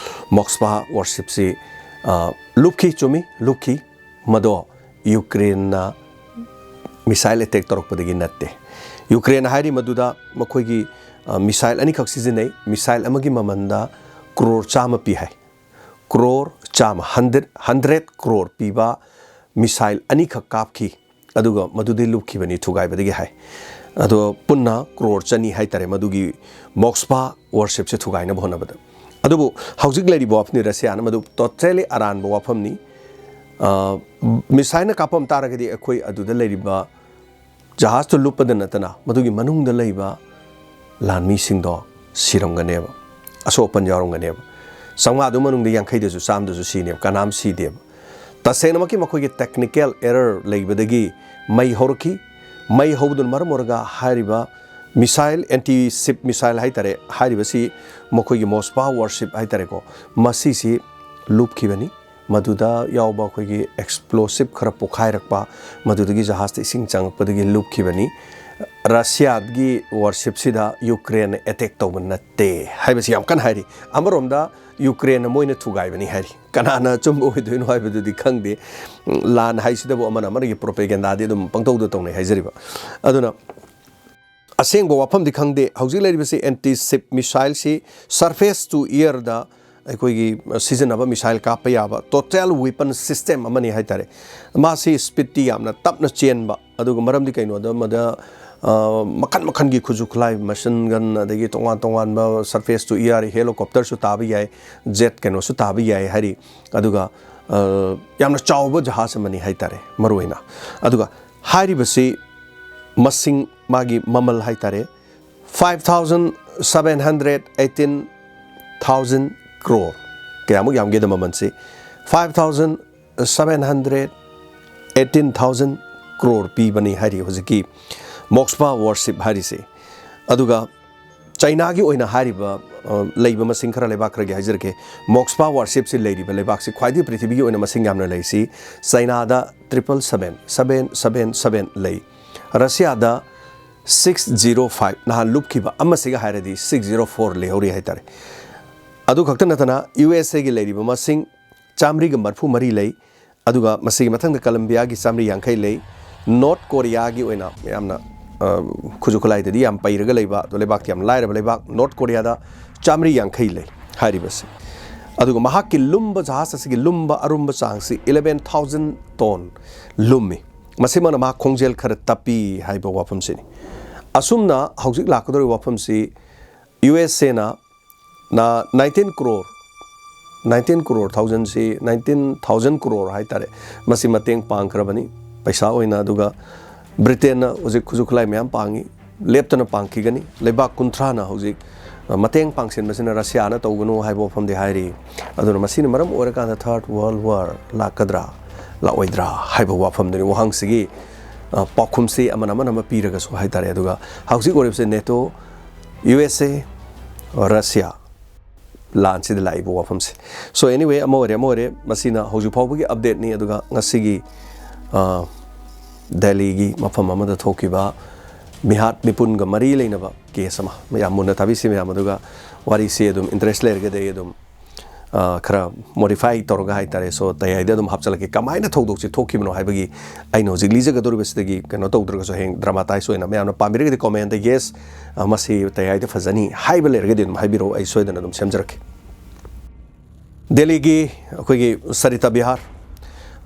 ꯃꯣꯛꯁꯚꯥ ꯋꯥꯔꯁꯤꯞꯁꯤ, ꯑ, ꯂꯨꯞꯈꯤ, ꯆꯨꯝꯃꯤ, ꯂꯨꯞꯈꯤ꯫ ꯃꯗꯣ ꯌꯨꯀ꯭ꯔꯦꯟꯅ ꯃꯤꯁꯥꯏꯜ ꯑꯦꯇꯦꯛ ꯇꯧꯔꯛꯄꯗꯒꯤ ꯅꯠꯇꯦ꯫ ꯌꯨꯀ꯭ꯔꯦꯟ ꯍꯥꯏꯔꯤ ꯃꯗꯨꯗ ꯃꯈꯣꯏꯒꯤ, ꯑ, ꯃꯤꯁꯥꯏꯜ ꯑꯅꯤꯈꯛ ꯁꯤꯖꯤꯟꯅꯩ꯫ ꯃꯤꯁꯥꯏꯜ ꯑꯃꯒꯤ ꯃꯃꯜꯗ ꯀ꯭ꯔꯣꯔ ꯆꯥꯝꯃ ꯄꯤ ꯍꯥꯏ꯫ ꯀ꯭ꯔꯣꯔ ꯆꯥꯝꯃ, ꯍꯟꯗ꯭ꯔꯦꯠ ꯍꯟꯗ꯭ꯔꯦꯠ ꯀ꯭ꯔꯣꯔ ꯄꯤꯕ ꯃꯤꯁꯥꯏꯜ ꯑꯅꯤꯈꯛ ꯀꯥꯞꯈꯤ꯫ ꯑꯗꯨꯒ ꯃꯗꯨꯗꯤ ꯂꯨꯞꯈꯤꯕꯅꯤ ꯊꯨꯒꯥꯏꯕꯗꯒꯤ ꯍꯥꯏ꯫ ꯑꯗꯣ ꯄꯨꯟꯅ ꯀ꯭ꯔꯣꯔ ꯆꯅꯤ ꯍꯥꯏꯇꯥꯔꯦ ꯃꯗꯨꯒꯤ ꯃꯣꯛꯁꯄꯥ ꯋꯥꯔꯁꯤꯞꯁꯦ ꯊꯨꯒꯥꯏꯅꯕ ꯍꯣꯠꯅꯕꯗ꯫ ꯑꯗꯨꯕꯨ ꯍꯧꯖꯤꯛ ꯂꯩꯔꯤꯕ ꯋꯥꯐꯝꯗꯤ ꯔꯁꯤꯌꯥꯅ ꯃꯗꯨ ꯇꯣꯇꯦꯂꯤ ꯑꯔꯥꯟꯕ ꯋꯥꯐꯝꯅꯤ꯫ ꯑ, ꯃꯤꯁꯥꯏꯜꯅ ꯀꯥꯞꯄꯝ ꯇꯥꯔꯒꯗꯤ ꯑꯩꯈꯣꯏ ꯑꯗꯨꯗ ꯂꯩꯔꯤꯕ ꯖꯍꯥꯖꯇꯨ ꯂꯨꯞꯄꯗ ꯅꯠꯇꯅ ꯃꯗꯨꯒꯤ ꯃꯅꯨꯡꯗ ꯂꯩꯕ ꯂꯥꯟꯃꯤꯁꯤꯡꯗꯣ ꯁꯤꯔꯝꯒꯅꯦꯕ, ꯑꯁꯣꯛ ꯑꯄꯟ ꯌꯥꯎꯔꯝꯒꯅꯦꯕ꯫ ꯆꯥꯝꯃꯉꯥꯗꯨ ꯃꯅꯨꯡꯗ ꯌꯥꯡꯈꯩꯗꯁꯨ ꯆꯥꯝꯃꯗꯁꯨ ꯁꯤꯅꯦꯕ, ꯀꯅꯥꯝ ꯁꯤꯗꯦꯕ꯫ ꯇꯁꯦꯡꯅꯃꯛꯀꯤ ꯃꯈꯣꯏꯒꯤ ꯇꯦꯛꯅꯤꯀꯦꯜ ꯑꯦꯔꯔ ꯂꯩꯕꯗꯒꯤ ꯃꯩ ꯍꯧꯔꯛꯈꯤ꯫ ꯃꯩ ꯍꯧꯕꯗꯨꯅ ꯃꯔꯝ ꯑꯣꯏꯔꯒ ꯍꯥꯏꯔꯤꯕ ꯃꯤꯁꯥꯏꯜ, ꯑꯦꯟꯇꯤ ꯁꯤꯞ ꯃꯤꯁꯥꯏꯜ ꯍꯥꯏꯇꯥꯔꯦ, ꯍꯥꯏꯔꯤꯕꯁꯤ ꯃꯈꯣꯏꯒꯤ ꯃꯣꯁꯄꯥ ꯋꯥꯔꯁꯤꯞ ꯍꯥꯏꯇꯥꯔꯦꯀꯣ, ꯃꯁꯤꯁꯤ ꯂꯨꯞꯈꯤꯕꯅꯤ꯫ ꯃꯗꯨꯗ ꯌꯥꯎꯕ ꯑꯩꯈꯣꯏꯒꯤ ꯑꯦꯛꯁꯄ꯭ꯂꯣꯁꯤꯞ ꯈꯔ ꯄꯣꯈꯥꯏꯔꯛꯄ, ꯃꯗꯨꯗꯒꯤ ꯖꯍꯥꯖꯇ ꯏꯁꯤꯡ ꯆꯪꯉꯛꯄꯗꯒꯤ ꯂꯨꯞꯈꯤꯕꯅꯤ꯫ ꯔꯁꯤꯌꯥꯒꯤ ꯋꯥꯔꯁꯤꯞꯁꯤꯗ ꯌꯨꯀ꯭ꯔꯦꯟꯅ ꯑꯦꯇꯦꯛ ꯇꯧꯕ ꯅꯠꯇꯦ ꯍꯥꯏꯕꯁꯤ ꯌꯥꯝ ꯀꯟꯅ ꯍꯥꯏꯔꯤ꯫ ꯑꯃꯔꯣꯝꯗ ꯌꯨꯀ꯭ꯔꯦꯟꯅ ꯃꯣꯏꯅ ꯊꯨꯒꯥꯏꯕꯅꯤ ꯍꯥꯏꯔꯤ꯫ ꯀꯅꯥꯅ ꯑꯆꯨꯝꯕ ꯑꯣꯏꯗꯣꯏꯅꯣ ꯍꯥꯏꯕꯗꯨꯗꯤ ꯈꯪꯗꯦ꯫ ꯂꯥꯟ ꯍꯥꯏꯁꯤꯗꯕꯨ ꯑꯃꯅ ꯑꯃꯒꯤ ꯄ꯭ꯔꯣꯄꯦꯒꯦꯟꯗꯥꯗꯤ ꯑꯗꯨꯝ ꯄꯪꯇꯧꯗ ꯇꯧꯅꯩ ꯍꯥꯏꯖꯔꯤꯕ꯫ ꯑꯗꯨꯅ ꯑꯁꯦꯡꯕ ꯋꯥꯐꯝꯗꯤ ꯈꯪꯗꯦ꯫ ꯍꯧꯖꯤꯛ ꯂꯩꯔꯤꯕꯁꯤ ꯑꯦꯟꯇꯤ ꯁꯤꯞ ꯃꯤꯁꯥꯏꯜꯁꯤ ꯁꯔꯐꯦꯁ ꯇꯨ ꯏꯌꯔꯗ ꯑꯩꯈꯣꯏꯒꯤ ꯁꯤꯖꯤꯟꯅꯕ ꯃꯤꯁꯥꯏꯜ ꯀꯥꯞꯄ ꯌꯥꯕ ꯇꯣꯇꯦꯜ ꯋꯤꯄꯟ ꯁꯤꯁꯇꯦꯝ ꯑꯃꯅꯤ ꯍꯥꯏꯇꯥꯔꯦ꯫ ꯃꯥꯁꯤ ꯁ꯭ꯄꯤꯠꯇꯤ ꯌꯥꯝꯅ ꯇꯞꯅ ꯆꯦꯟꯕ, ꯑꯗꯨꯒ ꯃꯔꯝꯗꯤ ꯀꯩꯅꯣꯗ ꯃꯗ, ꯑ, ꯃꯈꯟ ꯃꯈꯟꯒꯤ ꯈꯨꯠꯁꯨ ꯈꯨꯠꯂꯥꯏ, ꯃꯁꯤꯟ ꯒꯟ, ꯑꯗꯒꯤ ꯇꯣꯉꯥꯟ ꯇꯣꯉꯥꯟꯕ ꯁꯔꯐꯦꯁ ꯇꯨ ꯏꯌꯔ, ꯍꯦꯂꯤꯀꯣꯞꯇꯔꯁꯨ ꯇꯥꯕ ꯌꯥꯏ, ꯖꯦꯠ ꯀꯩꯅꯣꯁꯨ ꯇꯥꯕ ꯌꯥꯏ ꯍꯥꯏꯔꯤ꯫ ꯑꯗꯨꯒ, ꯑ, ꯌꯥꯝꯅ ꯆꯥꯎꯕ ꯖꯍꯥꯖ ꯑꯃꯅꯤ ꯍꯥꯏꯇꯥꯔꯦ ꯃꯔꯨꯑꯣꯏꯅ꯫ ꯑꯗꯨꯒ ꯍꯥꯏꯔꯤꯕꯁꯤ ꯃꯁꯤꯡ, ꯃꯥꯒꯤ ꯃꯃꯜ ꯍꯥꯏꯇꯥꯔꯦ, five thousand seven hundred eighteen thousand crore꯫ ꯀꯌꯥꯃꯨꯛ ꯌꯥꯝꯒꯦꯗ ꯃꯃꯜꯁꯤ? Five thousand seven hundred eighteen thousand crore ꯄꯤꯕꯅꯤ ꯍꯥꯏꯔꯤ ꯍꯧꯖꯤꯛꯀꯤ ꯃꯣꯛꯁꯄꯥ ꯋꯥꯔꯁꯤꯞ ꯍꯥꯏꯔꯤꯁꯦ꯫ ꯑꯗꯨꯒ ꯆꯩꯅꯥꯒꯤ ꯑꯣꯏꯅ ꯍꯥꯏꯔꯤꯕ, ꯑ, ꯂꯩꯕ ꯃꯁꯤꯡ ꯈꯔ, ꯂꯩꯕꯥꯛ ꯈꯔꯒꯤ ꯍꯥꯏꯖꯔꯛꯀꯦ꯫ ꯃꯣꯛꯁꯄꯥ ꯋꯥꯔꯁꯤꯞꯁꯤ ꯂꯩꯔꯤꯕ ꯂꯩꯕꯥꯛꯁꯤ ꯈ꯭ꯋꯥꯏꯗꯒꯤ ꯄ꯭ꯔꯤꯊꯤꯕꯤꯒꯤ ꯑꯣꯏꯅ ꯃꯁꯤꯡ ꯌꯥꯝꯅ ꯂꯩꯁꯤ ꯆꯩꯅꯥꯗ triple seven, seven seven seven ꯂꯩ꯫ ꯔꯁꯤꯌꯥꯗ six zero five, ꯅꯍꯥꯟ ꯂꯨꯞꯈꯤꯕ ꯑꯃꯁꯤꯒ ꯍꯥꯏꯔꯗꯤ six zero four ꯂꯩꯍꯧꯔꯤ ꯍꯥꯏꯇꯥꯔꯦ꯫ ꯑꯗꯨ ꯈꯛꯇ ꯅꯠꯇꯅ ꯌꯨ ꯑꯦꯁ ꯑꯦꯒꯤ ꯂꯩꯔꯤꯕ ꯃꯁꯤꯡ ꯆꯥꯃꯔꯤꯒ ꯃꯔꯤꯐꯨ ꯃꯔꯤ ꯂꯩ꯫ ꯑꯗꯨꯒ ꯃꯁꯤꯒꯤ ꯃꯊꯪꯗ ꯀꯂꯝꯕꯤꯌꯥꯒꯤ ꯆꯥꯃꯔꯤ ꯌꯥꯡꯈꯩ ꯂꯩ꯫ ꯅꯣꯔꯠ ꯀꯣꯔꯤꯌꯥꯒꯤ ꯑꯣꯏꯅ ꯌꯥꯝꯅ, ꯑ, ꯈꯨꯠꯁꯨ ꯈꯨꯠꯂꯥꯏꯗꯗꯤ ꯌꯥꯝ ꯄꯩꯔꯒ ꯂꯩꯕ, ꯑꯗꯣ ꯂꯩꯕꯥꯛꯇꯤ ꯌꯥꯝ ꯂꯥꯏꯔꯕ ꯂꯩꯕꯥꯛ, ꯅꯣꯔꯠ ꯀꯣꯔꯤꯌꯥꯗ ꯆꯥꯃꯔꯤ ꯌꯥꯡꯈꯩ ꯂꯩ ꯍꯥꯏꯔꯤꯕꯁꯦ꯫ ꯑꯗꯨꯒ ꯃꯍꯥꯛꯀꯤ ꯂꯨꯝꯕ, ꯖꯍꯥꯖ ꯑꯁꯤꯒꯤ ꯂꯨꯝꯕ ꯑꯔꯨꯝꯕ ꯆꯥꯡꯁꯤ eleven thousand ton ꯂꯨꯝꯃꯤ꯫ ꯃꯁꯤꯃꯛꯅ ꯃꯍꯥꯛ ꯈꯣꯡꯖꯦꯜ ꯈꯔ ꯇꯞꯄꯤ ꯍꯥꯏꯕ ꯋꯥꯐꯝꯁꯤꯅꯤ꯫ ꯑꯁꯨꯝꯅ ꯍꯧꯖꯤꯛ ꯂꯥꯛꯀꯗꯧꯔꯤꯕ ꯋꯥꯐꯝꯁꯤ ꯌꯨ ꯑꯦꯁ ꯑꯦꯅ ꯅꯥꯏꯟꯇꯤꯟ ꯀ꯭ꯔꯣꯔ, ꯅꯥꯏꯟꯇꯤꯟ ꯀ꯭ꯔꯣꯔ ꯊꯥꯎꯖꯟꯁꯤ, ꯅꯥꯏꯟꯇꯤꯟ ꯊꯥꯎꯖꯟ ꯀ꯭ꯔꯣꯔ ꯍꯥꯏꯇꯥꯔꯦ, ꯃꯁꯤ ꯃꯇꯦꯡ ꯄꯥꯡꯈ꯭ꯔꯕꯅꯤ ꯄꯩꯁꯥ ꯑꯣꯏꯅ꯫ ꯑꯗꯨꯒ ꯕ꯭ꯔꯤꯇꯦꯟꯅ ꯍꯧꯖꯤꯛ ꯈꯨꯠꯁꯨ ꯈꯨꯠꯂꯥꯏ ꯃꯌꯥꯝ ꯄꯥꯡꯉꯤ, ꯂꯦꯞꯇꯅ ꯄꯥꯡꯈꯤꯒꯅꯤ꯫ ꯂꯩꯕꯥꯛ ꯀꯨꯟꯊ꯭ꯔꯥꯅ ꯍꯧꯖꯤꯛ, ꯑ, ꯃꯇꯦꯡ ꯄꯥꯡꯁꯤꯟꯕꯁꯤꯅ ꯔꯁꯤꯌꯥꯅ ꯇꯧꯒꯅꯨ ꯍꯥꯏꯕ ꯋꯥꯐꯝꯗꯤ ꯍꯥꯏꯔꯤ꯫ ꯑꯗꯨꯅ ꯃꯁꯤꯅ ꯃꯔꯝ ꯑꯣꯏꯔꯀꯥꯟꯗ Third World War ꯂꯥꯛꯀꯗ꯭ꯔꯥ, ꯂꯥꯛꯑꯣꯏꯗ꯭ꯔꯥ ꯍꯥꯏꯕ ꯋꯥꯐꯝꯗꯨꯅꯤ꯫ ꯋꯥꯍꯪꯁꯤꯒꯤ, ꯑ, ꯄꯥꯎꯈꯨꯝꯁꯤ ꯑꯃꯅ ꯑꯃꯅ ꯑꯃ ꯄꯤꯔꯒꯁꯨ ꯍꯥꯏꯇꯥꯔꯦ꯫ ꯑꯗꯨꯒ ꯍꯧꯖꯤꯛ ꯑꯣꯏꯔꯤꯕꯁꯦ ꯅꯦꯇꯣ, ꯌꯨ ꯑꯦꯁ ꯑꯦ, ꯔꯁꯤꯌꯥ, ꯂꯥꯟꯁꯤꯗ ꯂꯥꯛꯏꯕ ꯋꯥꯐꯝꯁꯦ꯫ So anyway, ꯑꯃ ꯑꯣꯏꯔꯦ, ꯑꯃ ꯑꯣꯏꯔꯦ, ꯃꯁꯤꯅ ꯍꯧꯖꯤꯛ ꯐꯥꯎꯕꯒꯤ ꯑꯞꯗꯦꯠꯅꯤ꯫ ꯑꯗꯨꯒ ꯉꯁꯤꯒꯤ, ꯑ, ꯗꯦꯜꯂꯤꯒꯤ ꯃꯐꯝ ꯑꯃꯗ ꯊꯣꯛꯈꯤꯕ ꯃꯤꯍꯥꯠ ꯃꯤꯄꯨꯟꯒ ꯃꯔꯤ ꯂꯩꯅꯕ ꯀꯦꯁ ꯑꯃ ꯃꯌꯥꯝ ꯃꯨꯟꯅ ꯇꯥꯕꯤꯁꯤ ꯃꯌꯥꯝ꯫ ꯑꯗꯨꯒ ꯋꯥꯔꯤꯁꯤ ꯑꯗꯨꯝ ꯏꯟꯇꯔꯦꯁ ꯂꯩꯔꯒꯗꯤ ꯑꯩ ꯑꯗꯨꯝ, ꯑ, ꯈꯔ ꯃꯣꯗꯤꯐꯥꯏ ꯇꯧꯔꯒ ꯍꯥꯏꯇꯥꯔꯦ, ꯁꯣ ꯇꯌꯥꯏꯗ ꯑꯗꯨꯝ ꯍꯥꯞꯆꯤꯜꯂꯛꯀꯦ꯫ ꯀꯃꯥꯏꯅ ꯊꯧꯗꯣꯛꯁꯤ ꯊꯣꯛꯈꯤꯕꯅꯣ ꯍꯥꯏꯕꯒꯤ ꯑꯩꯅ ꯍꯧꯖꯤꯛ ꯂꯤꯖꯒꯗꯧꯔꯤꯕꯁꯤꯗꯒꯤ ꯀꯩꯅꯣ ꯇꯧꯗ꯭ꯔꯒꯁꯨ, ꯍꯌꯦꯡ ꯗ꯭ꯔꯃꯥꯇꯥꯏꯁ ꯑꯣꯏꯅ ꯃꯌꯥꯝꯅ ꯄꯥꯝꯕꯤꯔꯒꯗꯤ ꯀꯣꯃꯦꯟꯗ "Yes, ꯑ, ꯃꯁꯤ ꯇꯌꯥꯏꯗ ꯐꯖꯅꯤ" ꯍꯥꯏꯕ ꯂꯩꯔꯒꯗꯤ ꯑꯗꯨꯝ ꯍꯥꯏꯕꯤꯔꯛꯑꯣ, ꯑꯩ ꯁꯣꯏꯗꯅ ꯑꯗꯨꯝ ꯁꯦꯝꯖꯔꯛꯀꯦ꯫ ꯗꯦꯜꯂꯤꯒꯤ ꯑꯩꯈꯣꯏꯒꯤ ꯁꯔꯤꯇꯥ ꯕꯤꯍꯥꯔ,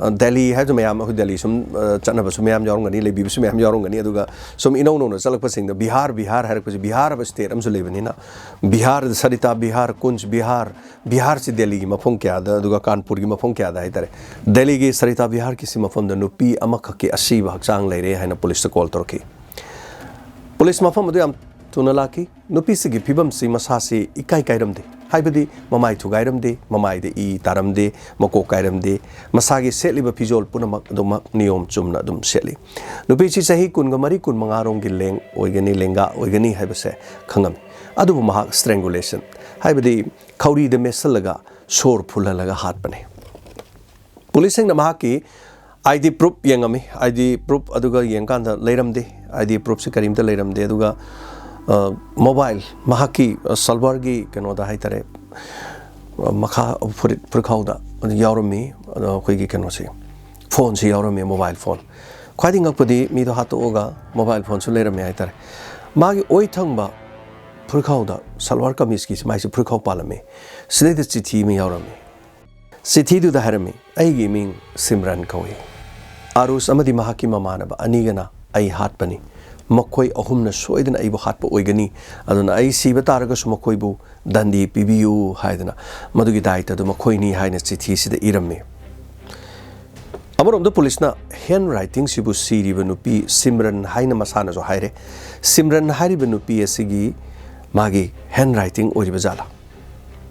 ꯑ, ꯗꯦꯜꯂꯤ ꯍꯥꯏꯔꯁꯨ ꯃꯌꯥꯝ ꯑꯩꯈꯣꯏ ꯗꯦꯜꯂꯤ ꯁꯨꯝ, ꯑ, ꯆꯠꯅꯕꯁꯨ ꯃꯌꯥꯝ ꯌꯥꯎꯔꯝꯒꯅꯤ, ꯂꯩꯕꯤꯕꯁꯨ ꯃꯌꯥꯝ ꯌꯥꯎꯔꯝꯒꯅꯤ꯫ ꯑꯗꯨꯒ ꯁꯨꯝ ꯏꯅꯧ ꯅꯧꯅ ꯆꯠꯂꯛꯄꯁꯤꯡꯗ ꯕꯤꯍꯥꯔ, ꯕꯤꯍꯥꯔ ꯍꯥꯏꯔꯛꯄꯁꯤ, ꯕꯤꯍꯥꯔ ꯍꯥꯏꯕ ꯁ꯭ꯇꯦꯠ ꯑꯃꯁꯨ ꯂꯩꯕꯅꯤꯅ, ꯕꯤꯍꯥꯔ, ꯁꯔꯤꯇꯥ ꯕꯤꯍꯥꯔ, ꯀꯨꯟꯖ ꯕꯤꯍꯥꯔ, ꯕꯤꯍꯥꯔꯁꯤ ꯗꯦꯜꯂꯤꯒꯤ ꯃꯐꯝ ꯀꯌꯥꯗ, ꯑꯗꯨꯒ ꯀꯥꯟꯄꯨꯔꯒꯤ ꯃꯐꯝ ꯀꯌꯥꯗ ꯍꯥꯏꯇꯥꯔꯦ, ꯗꯦꯜꯂꯤꯒꯤ ꯁꯔꯤꯇꯥ ꯕꯤꯍꯥꯔꯒꯤꯁꯤ ꯃꯐꯝꯗ ꯅꯨꯄꯤ ꯑꯃꯈꯛꯀꯤ ꯑꯁꯤꯕ ꯍꯛꯆꯥꯡ ꯂꯩꯔꯦ ꯍꯥꯏꯅ ꯄꯨꯂꯤꯁꯇ ꯀꯣꯜ ꯇꯧꯔꯛꯈꯤ꯫ ꯄꯨꯂꯤꯁ ꯃꯐꯝ ꯑꯗꯨ ꯌꯥꯝ ꯊꯨꯅ ꯂꯥꯛꯈꯤ꯫ ꯅꯨꯄꯤꯁꯤꯒꯤ ꯐꯤꯕꯝꯁꯤ, ꯃꯁꯥꯁꯤ ꯏꯀꯥꯏ ꯀꯥꯏꯔꯝꯗꯦ, ꯍꯥꯏꯕꯗꯤ ꯃꯃꯥꯏ ꯊꯨꯒꯥꯏꯔꯝꯗꯦ, ꯃꯃꯥꯏꯗ ꯏ ꯇꯥꯔꯝꯗꯦ, ꯃꯀꯣꯛ ꯀꯥꯏꯔꯝꯗꯦ, ꯃꯁꯥꯒꯤ ꯁꯦꯠꯂꯤꯕ ꯐꯤꯖꯣꯜ ꯄꯨꯝꯅꯃꯛ ꯑꯗꯨꯃꯛ ꯅꯤꯌꯣꯝ ꯆꯨꯝꯅ ꯑꯗꯨꯝ ꯁꯦꯠꯂꯤ꯫ ꯅꯨꯄꯤꯁꯤ ꯆꯍꯤ ꯀꯨꯟꯒ ꯃꯔꯤ, ꯀꯨꯟꯃꯉꯥ ꯔꯣꯝꯒꯤ ꯂꯦꯡ ꯑꯣꯏꯒꯅꯤ, ꯂꯦꯡꯒꯥ ꯑꯣꯏꯒꯅꯤ ꯍꯥꯏꯕꯁꯦ ꯈꯪꯉꯝꯃꯤ꯫ ꯑꯗꯨꯕꯨ ꯃꯍꯥꯛ strangulation, ꯍꯥꯏꯕꯗꯤ ꯈꯧꯔꯤꯗ ꯃꯦꯠꯁꯤꯜꯂꯒ ꯁꯣꯔ ꯐꯨꯜꯍꯜꯂꯒ ꯍꯥꯠꯄꯅꯤ꯫ ꯄꯨꯂꯤꯁꯁꯤꯡꯅ ꯃꯍꯥꯛꯀꯤ ID proof ꯌꯦꯡꯉꯝꯃꯤ꯫ ID proof ꯑꯗꯨꯒ ꯌꯦꯡꯀꯥꯟꯗ ꯂꯩꯔꯝꯗꯦ꯫ ID proofꯁꯤ ꯀꯔꯤꯝꯇ ꯂꯩꯔꯝꯗꯦ꯫ ꯑꯗꯨꯒ, ꯑ, mobile, ꯃꯍꯥꯛꯀꯤ, ꯑ, ꯁꯜꯋꯥꯔꯒꯤ ꯀꯩꯅꯣꯗ ꯍꯥꯏꯇꯥꯔꯦ, ꯑ, ꯃꯈꯥ ꯐꯨꯔꯤꯠ, ꯐꯨꯔꯤꯠꯈꯥꯎꯗ ꯑꯗꯨ ꯌꯥꯎꯔꯝꯃꯤ꯫ ꯑꯗꯣ ꯑꯩꯈꯣꯏꯒꯤ ꯀꯩꯅꯣꯁꯤ, phoneꯁꯤ ꯌꯥꯎꯔꯝꯃꯤ, mobile phone꯫ ꯈ꯭ꯋꯥꯏꯗꯒꯤ ꯉꯛꯄꯗꯤ ꯃꯤꯗꯣ ꯍꯥꯠꯇꯣꯛꯑꯒ mobile phoneꯁꯨ ꯂꯩꯔꯝꯃꯦ ꯍꯥꯏꯇꯥꯔꯦ꯫ ꯃꯥꯒꯤ ꯑꯣꯏ ꯊꯪꯕ ꯐꯨꯔꯤꯠꯈꯥꯎꯗ, ꯁꯜꯋꯥꯔ ꯀꯃꯤꯖꯀꯤ ꯃꯥꯏꯁꯦ ꯐꯨꯔꯤꯠꯈꯥꯎ ꯄꯥꯜꯂꯝꯃꯤ꯫ ꯁꯤꯗꯩꯗ ꯆꯤꯊꯤ ꯑꯃ ꯌꯥꯎꯔꯝꯃꯤ꯫ ꯆꯤꯊꯤꯗꯨꯗ ꯍꯥꯏꯔꯝꯃꯤ, "ꯑꯩꯒꯤ ꯃꯤꯡ ꯁꯤꯝꯔꯟ ꯀꯧꯏ꯫ ꯑꯥꯔꯨꯁ ꯑꯃꯗꯤ ꯃꯍꯥꯛꯀꯤ ꯃꯃꯥꯟꯅꯕ ꯑꯅꯤꯒꯅ ꯑꯩ ꯍꯥꯠꯄꯅꯤ꯫ ꯃꯈꯣꯏ ꯑꯍꯨꯝꯅ ꯁꯣꯏꯗꯅ ꯑꯩꯕꯨ ꯍꯥꯠꯄ ꯑꯣꯏꯒꯅꯤ꯫ ꯑꯗꯨꯅ ꯑꯩ ꯁꯤꯕ ꯇꯥꯔꯒꯁꯨ ꯃꯈꯣꯏꯕꯨ ꯗꯟꯗꯤ ꯄꯤꯕꯤꯌꯨ ꯍꯥꯏꯗꯅ ꯃꯗꯨꯒꯤ ꯗꯥꯏꯇꯗꯨ ꯃꯈꯣꯏꯅꯤ" ꯍꯥꯏꯅ ꯆꯤꯊꯤꯁꯤꯗ ꯏꯔꯝꯃꯤ꯫ ꯑꯃꯔꯣꯝꯗ ꯄꯨꯂꯤꯁꯅ ꯍꯦꯟ ꯔꯥꯏꯇꯤꯡꯁꯤꯕꯨ ꯁꯤꯔꯤꯕ ꯅꯨꯄꯤ ꯁꯤꯝꯔꯟ ꯍꯥꯏꯅ ꯃꯁꯥꯅꯁꯨ ꯍꯥꯏꯔꯦ꯫ ꯁꯤꯝꯔꯟ ꯍꯥꯏꯔꯤꯕ ꯅꯨꯄꯤ ꯑꯁꯤꯒꯤ ꯃꯥꯒꯤ ꯍꯦꯟ ꯔꯥꯏꯇꯤꯡ ꯑꯣꯏꯔꯤꯕ ꯖꯥꯠꯂꯥ?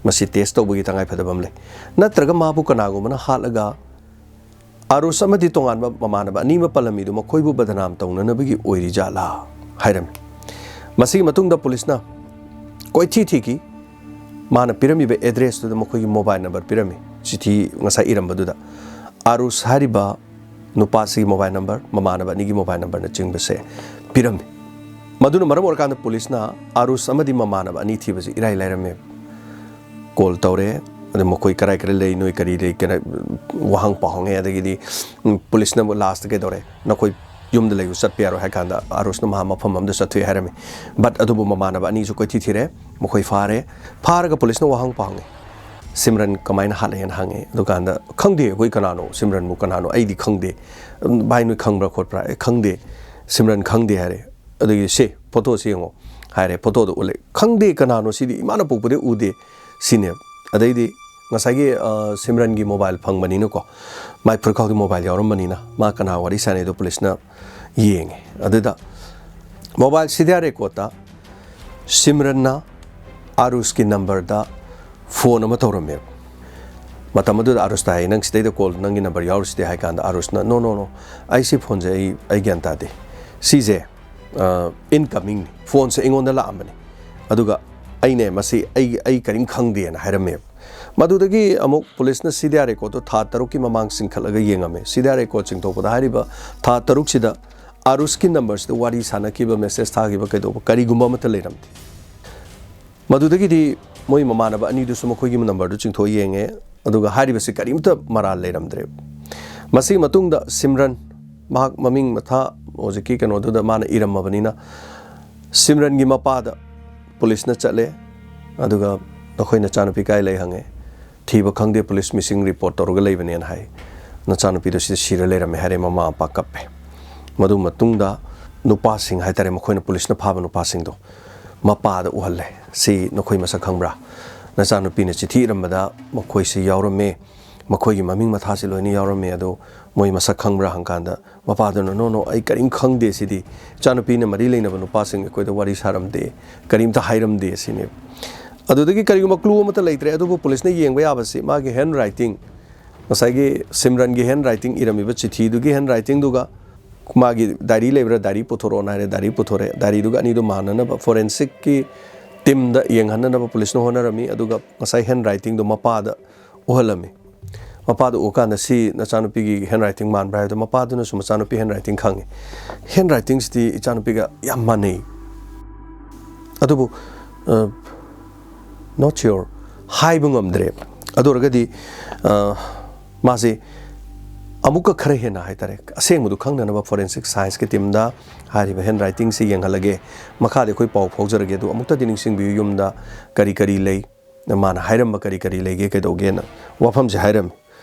ꯃꯁꯤ ꯇꯦꯁ ꯇꯧꯕꯒꯤ ꯇꯉꯥꯏ ꯐꯗꯕ ꯑꯃ ꯂꯩ꯫ ꯅꯠꯇ꯭ꯔꯒ ꯃꯥꯕꯨ ꯀꯅꯥꯒꯨꯝꯕꯅ ꯍꯥꯠꯂꯒ ꯑꯥꯔꯨꯁ ꯑꯃꯗꯤ ꯇꯣꯉꯥꯟꯕ ꯃꯃꯥꯟꯅꯕ ꯑꯅꯤ ꯑꯃ ꯄꯜꯂꯝꯃꯤꯗꯨ ꯃꯈꯣꯏꯕꯨ ꯕꯗꯅꯥꯝ ꯇꯧꯅꯅꯕꯒꯤ ꯑꯣꯏꯔꯤ ꯖꯥꯠꯂꯥ ꯍꯥꯏꯔꯝꯃꯤ꯫ ꯃꯁꯤꯒꯤ ꯃꯇꯨꯡꯗ ꯄꯨꯂꯤꯁꯅ ꯀꯣꯏꯊꯤ ꯊꯤꯈꯤ꯫ ꯃꯥꯅ ꯄꯤꯔꯝꯃꯤꯕ ꯑꯦꯗ꯭ꯔꯦꯁꯇꯨꯗ ꯃꯈꯣꯏꯒꯤ ꯃꯣꯕꯥꯏꯜ ꯅꯝꯕꯔ ꯄꯤꯔꯝꯃꯤ꯫ ꯆꯤꯊꯤ ꯉꯁꯥꯏ ꯏꯔꯝꯕꯗꯨꯗ ꯑꯥꯔꯨꯁ ꯍꯥꯏꯔꯤꯕ ꯅꯨꯄꯥꯁꯤꯒꯤ ꯃꯣꯕꯥꯏꯜ ꯅꯝꯕꯔ, ꯃꯃꯥꯟꯅꯕ ꯑꯅꯤꯒꯤ ꯃꯣꯕꯥꯏꯜ ꯅꯝꯕꯔꯅꯆꯤꯡꯕꯁꯦ ꯄꯤꯔꯝꯃꯤ꯫ ꯃꯗꯨꯅ ꯃꯔꯝ ꯑꯣꯏꯔꯀꯥꯟꯗ ꯄꯨꯂꯤꯁꯅ ꯑꯥꯔꯨꯁ ꯑꯃꯗꯤ ꯃꯃꯥꯟꯅꯕ ꯑꯅꯤ ꯊꯤꯕꯁꯤ ꯏꯔꯥꯏ ꯂꯥꯏꯔꯝꯃꯦ꯫ ꯀꯣꯜ ꯇꯧꯔꯦ, ꯑꯗ ꯃꯈꯣꯏ ꯀꯔꯥꯏ ꯀꯔꯥꯏ ꯂꯩ, ꯅꯣꯏ ꯀꯔꯤ ꯂꯩ, ꯀꯩꯅꯣ, ꯋꯥꯍꯪ ꯄꯥꯎ ꯍꯪꯉꯦ꯫ ꯑꯗꯒꯤꯗꯤ, ꯎꯝ, ꯄꯨꯂꯤꯁꯅ ꯑꯃꯨꯛ ꯂꯥꯁꯇ ꯀꯩꯗꯧꯔꯦ, "ꯅꯈꯣꯏ ꯌꯨꯝꯗ ꯂꯩꯌꯨ, ꯆꯠꯄ ꯌꯥꯔꯣꯏ" ꯍꯥꯏ ꯀꯥꯟꯗ ꯑꯥꯔꯨꯁꯅ ꯃꯍꯥꯛ ꯃꯐꯝ ꯑꯃꯗ ꯆꯠꯊꯣꯛꯑꯦ ꯍꯥꯏꯔꯝꯃꯤ꯫ ꯕꯠ ꯑꯗꯨꯕꯨ ꯃꯃꯥꯟꯅꯕ ꯑꯅꯤꯁꯨ ꯀꯣꯏꯊꯤ ꯊꯤꯔꯦ, ꯃꯈꯣꯏ ꯐꯥꯔꯦ꯫ ꯐꯥꯔꯒ ꯄꯨꯂꯤꯁꯅ ꯋꯥꯍꯪ ꯄꯥꯎ ꯍꯪꯉꯦ, "ꯁꯤꯝꯔꯟ ꯀꯃꯥꯏꯅ ꯍꯥꯠꯂꯦꯅ?" ꯍꯪꯉꯦ꯫ ꯑꯗꯨꯀꯥꯟꯗ, "ꯈꯪꯗꯦ ꯑꯩꯈꯣꯏ ꯀꯅꯥꯅꯣ, ꯁꯤꯝꯔꯟꯕꯨ ꯀꯅꯥꯅꯣ ꯑꯩꯗꯤ ꯈꯪꯗꯦ꯫ ꯚꯥꯏ, ꯅꯣꯏ ꯈꯪꯕ꯭ꯔꯥ ꯈꯣꯠꯄ꯭ꯔꯥ?" "ꯑꯦ, ꯈꯪꯗꯦ, ꯁꯤꯝꯔꯟ ꯈꯪꯗꯦ" ꯍꯥꯏꯔꯦ꯫ ꯑꯗꯒꯤ, "ꯁꯦ, ꯐꯣꯇꯣꯁꯤ ꯌꯦꯡꯉꯣ" ꯍꯥꯏꯔꯦ꯫ ꯐꯣꯇꯣꯗꯣ ꯎꯠꯂꯦ꯫ "ꯈꯪꯗꯦ, ꯀꯅꯥꯅꯣ ꯁꯤꯗꯤ, ꯏꯃꯥꯅ ꯄꯣꯛꯄꯗꯒꯤ ꯎꯗꯦ" ꯁꯤꯅꯦꯕ꯫ ꯑꯗꯩꯗꯤ ꯉꯁꯥꯏꯒꯤ, ꯑ, ꯁꯤꯝꯔꯟꯒꯤ ꯃꯣꯕꯥꯏꯜ ꯐꯪꯕꯅꯤꯅꯀꯣ, ꯃꯥꯏ ꯐꯨꯔꯤꯠꯈꯥꯎꯗꯤ ꯃꯣꯕꯥꯏꯜ ꯌꯥꯎꯔꯝꯕꯅꯤꯅ ꯃꯥ ꯀꯅꯥ ꯋꯥꯔꯤ ꯁꯥꯟꯅꯩꯗꯣ ꯄꯨꯂꯤꯁꯅ ꯌꯦꯡꯉꯦ꯫ ꯑꯗꯨꯗ ꯃꯣꯕꯥꯏꯜ ꯁꯤꯗꯤꯌꯥ ꯔꯦꯀꯣꯔꯠꯇ ꯁꯤꯝꯔꯟꯅ ꯑꯥꯔꯨꯁꯀꯤ ꯅꯝꯕꯔꯗ ꯐꯣꯟ ꯑꯃ ꯇꯧꯔꯝꯃꯦꯕ꯫ ꯃꯇꯝ ꯑꯗꯨꯗ ꯑꯥꯔꯨꯁꯇ ꯍꯥꯏ, "ꯅꯪ ꯁꯤꯗꯩꯗ ꯀꯣꯜ, ꯅꯪꯒꯤ ꯅꯝꯕꯔ ꯌꯥꯎꯔꯤꯁꯤꯗꯤ?" ꯍꯥꯏ ꯀꯥꯟꯗ ꯑꯥꯔꯨꯁꯅ, "No, no, no, ꯑꯩ ꯁꯤ ꯐꯣꯟꯁꯦ ꯑꯩ, ꯑꯩ ꯒ꯭ꯌꯥꯟ ꯇꯥꯗꯦ꯫ ꯁꯤꯁꯦ, ꯑ, incoming ꯐꯣꯟꯁꯦ ꯑꯩꯉꯣꯟꯗ ꯂꯥꯛꯑꯝꯕꯅꯤ, ꯑꯗꯨꯒ ꯑꯩꯅꯦ ꯃꯁꯤ ꯑꯩ, ꯑꯩ ꯀꯔꯤꯝ ꯈꯪꯗꯦꯅ" ꯍꯥꯏꯔꯝꯃꯦꯕ꯫ ꯃꯗꯨꯗꯒꯤ ꯑꯃꯨꯛ ꯄꯨꯂꯤꯁꯅ ꯁꯤꯗꯤꯌꯥ ꯔꯦꯀꯣꯔꯠꯇꯣ ꯊꯥ ꯇꯔꯨꯛꯀꯤ ꯃꯃꯥꯡ ꯆꯤꯡꯈꯠꯂꯒ ꯌꯦꯡꯉꯝꯃꯦ꯫ ꯁꯤꯗꯤꯌꯥ ꯔꯦꯀꯣꯔꯠ ꯆꯤꯡꯊꯣꯛꯄꯗ ꯍꯥꯏꯔꯤꯕ ꯊꯥ ꯇꯔꯨꯛꯁꯤꯗ ꯑꯥꯔꯨꯁꯀꯤ ꯅꯝꯕꯔꯁꯤꯗ ꯋꯥꯔꯤ ꯁꯥꯟꯅꯈꯤꯕ, ꯃꯦꯁꯦꯖ ꯊꯥꯈꯤꯕ, ꯀꯩꯗꯧꯕ, ꯀꯔꯤꯒꯨꯝꯕ ꯑꯃꯠꯇ ꯂꯩꯔꯝꯗꯦ꯫ ꯃꯗꯨꯗꯒꯤꯗꯤ ꯃꯣꯏ ꯃꯃꯥꯟꯅꯕ ꯑꯅꯤꯗꯨꯁꯨ ꯃꯈꯣꯏꯒꯤ ꯅꯝꯕꯔꯗꯨ ꯆꯤꯡꯊꯣꯛꯑ ꯌꯦꯡꯉꯦ, ꯑꯗꯨꯒ ꯍꯥꯏꯔꯤꯕꯁꯤ ꯀꯔꯤꯝꯇ ꯃꯔꯥꯜ ꯂꯩꯔꯝꯗ꯭ꯔꯦꯕ꯫ ꯃꯁꯤꯒꯤ ꯃꯇꯨꯡꯗ ꯁꯤꯝꯔꯟ, ꯃꯍꯥꯛ ꯃꯃꯤꯡ ꯃꯊꯥ ꯍꯧꯖꯤꯛꯀꯤ ꯀꯩꯅꯣꯗꯨꯗ ꯃꯥꯅ ꯏꯔꯝꯃꯕꯅꯤꯅ, ꯁꯤꯝꯔꯟꯒꯤ ꯃꯄꯥꯗ ꯄꯨꯂꯤꯁꯅ ꯆꯠꯂꯦ, ꯑꯗꯨꯒ "ꯅꯈꯣꯏ ꯅꯆꯥꯅꯨꯄꯤ ꯀꯥꯏ ꯂꯩ?" ꯍꯪꯉꯦ꯫ "ꯊꯤꯕ ꯈꯪꯗꯦ, ꯄꯨꯂꯤꯁ ꯃꯤꯁꯤꯡ ꯔꯤꯄꯣꯔꯠ ꯇꯧꯔꯒ ꯂꯩꯕꯅꯦꯅ" ꯍꯥꯏ꯫ "ꯅꯆꯥꯅꯨꯄꯤꯗꯣ ꯁꯤꯗ ꯁꯤꯔ ꯂꯩꯔꯝꯃꯦ" ꯍꯥꯏꯔꯦ꯫ ꯃꯃꯥ ꯃꯄꯥ ꯀꯞꯄꯦ꯫ ꯃꯗꯨ ꯃꯇꯨꯡꯗ ꯅꯨꯄꯥꯁꯤꯡ ꯍꯥꯏꯇꯥꯔꯦ, ꯃꯈꯣꯏꯅ, ꯄꯨꯂꯤꯁꯅ ꯐꯥꯕ ꯅꯨꯄꯥꯁꯤꯡꯗꯣ ꯃꯄꯥꯗ ꯎꯍꯜꯂꯦ꯫ "ꯁꯤ ꯅꯈꯣꯏ ꯃꯁꯛ ꯈꯪꯕ꯭ꯔꯥ? ꯅꯆꯥꯅꯨꯄꯤꯅ ꯆꯤꯊꯤ ꯏꯔꯝꯕꯗ ꯃꯈꯣꯏꯁꯤ ꯌꯥꯎꯔꯝꯃꯦ, ꯃꯈꯣꯏꯒꯤ ꯃꯃꯤꯡ ꯃꯊꯥꯁꯤ ꯂꯣꯏꯅ ꯌꯥꯎꯔꯝꯃꯦ, ꯑꯗꯣ ꯃꯣꯏ ꯃꯁꯛ ꯈꯪꯕ꯭ꯔꯥ?" ꯍꯪꯀꯥꯟꯗ ꯃꯄꯥꯗꯨꯅ, "No, no, ꯑꯩ ꯀꯔꯤꯝ ꯈꯪꯗꯦ ꯁꯤꯗꯤ꯫ ꯏꯆꯥꯅꯨꯄꯤꯅ ꯃꯔꯤ ꯂꯩꯅꯕ ꯅꯨꯄꯥꯁꯤꯡ ꯑꯩꯈꯣꯏꯗ ꯋꯥꯔꯤ ꯁꯥꯔꯝꯗꯦ, ꯀꯔꯤꯝꯇ ꯍꯥꯏꯔꯝꯗꯦ" ꯁꯤꯅꯦꯕ꯫ ꯑꯗꯨꯗꯒꯤ ꯀꯔꯤꯒꯨꯝꯕ clue ꯑꯃꯠꯇ ꯂꯩꯇ꯭ꯔꯦ, ꯑꯗꯨꯕꯨ ꯄꯨꯂꯤꯁꯅ ꯌꯦꯡꯕ ꯌꯥꯕꯁꯤ ꯃꯥꯒꯤ handwriting, ꯉꯁꯥꯏꯒꯤ ꯁꯤꯝꯔꯟꯒꯤ handwriting, ꯏꯔꯝꯃꯤꯕ ꯆꯤꯊꯤꯗꯨꯒꯤ handwritingꯗꯨꯒ ꯃꯥꯒꯤ diary ꯂꯩꯕ꯭ꯔꯥ, diary ꯄꯨꯊꯣꯔꯛꯑꯣꯅ ꯍꯥꯏꯔꯦ, diary ꯄꯨꯊꯣꯔꯛꯑꯦ꯫ Diaryꯗꯨꯒ ꯑꯅꯤꯗꯨ ꯃꯥꯟꯅꯅꯕ forensicꯀꯤ teamꯗ ꯌꯦꯡꯍꯟꯅꯅꯕ ꯄꯨꯂꯤꯁꯅ ꯍꯣꯠꯅꯔꯝꯃꯤ, ꯑꯗꯨꯒ ꯉꯁꯥꯏ handwritingꯗꯣ ꯃꯄꯥꯗ ꯎꯍꯜꯂꯝꯃꯤ꯫ ꯃꯄꯥꯗ ꯎꯀꯥꯟꯗ, "ꯁꯤ ꯅꯆꯥꯅꯨꯄꯤꯒꯤ handwriting ꯃꯥꯟꯕ꯭ꯔꯥ?" ꯍꯥꯏꯕꯗ ꯃꯄꯥꯗꯨꯅꯁꯨ ꯃꯆꯥꯅꯨꯄꯤ handwritingꯗꯤ ꯈꯪꯉꯤ꯫ "Handwritingꯁꯤꯗꯤ ꯏꯆꯥꯅꯨꯄꯤꯒ ꯌꯥꯝ ꯃꯥꯟꯅꯩ, ꯑꯗꯨꯕꯨ, ꯑ, not sure, ꯍꯥꯏꯕ ꯉꯝꯗ꯭ꯔꯦ꯫ ꯑꯗꯨ ꯑꯣꯏꯔꯒꯗꯤ, ꯑ, ꯃꯥꯁꯦ ꯑꯃꯨꯛꯀ ꯈꯔ ꯍꯦꯟꯅ ꯍꯥꯏꯇꯥꯔꯦ, ꯑꯁꯦꯡꯕꯗꯨ ꯈꯪꯅꯅꯕ forensic scienceꯀꯤ teamꯗ ꯍꯥꯏꯔꯤꯕ handwritingꯁꯤ ꯌꯦꯡꯍꯜꯂꯒꯦ꯫ ꯃꯈꯥꯗꯤ ꯑꯩꯈꯣꯏ ꯄꯥꯎ ꯐꯥꯎꯖꯔꯒꯦ, ꯑꯗꯨ ꯑꯃꯨꯛꯇꯗꯤ ꯅꯤꯡꯁꯤꯡꯕꯤꯌꯨ, ꯌꯨꯝꯗ ꯀꯔꯤ ꯀꯔꯤ ꯂꯩ, ꯃꯥꯅ ꯍꯥꯏꯔꯝꯕ ꯀꯔꯤ ꯀꯔꯤ ꯂꯩꯒꯦ, ꯀꯩꯗꯧꯒꯦꯅ ꯋꯥꯐꯝꯁꯦ ꯍꯥꯏꯔꯝꯃꯤ꯫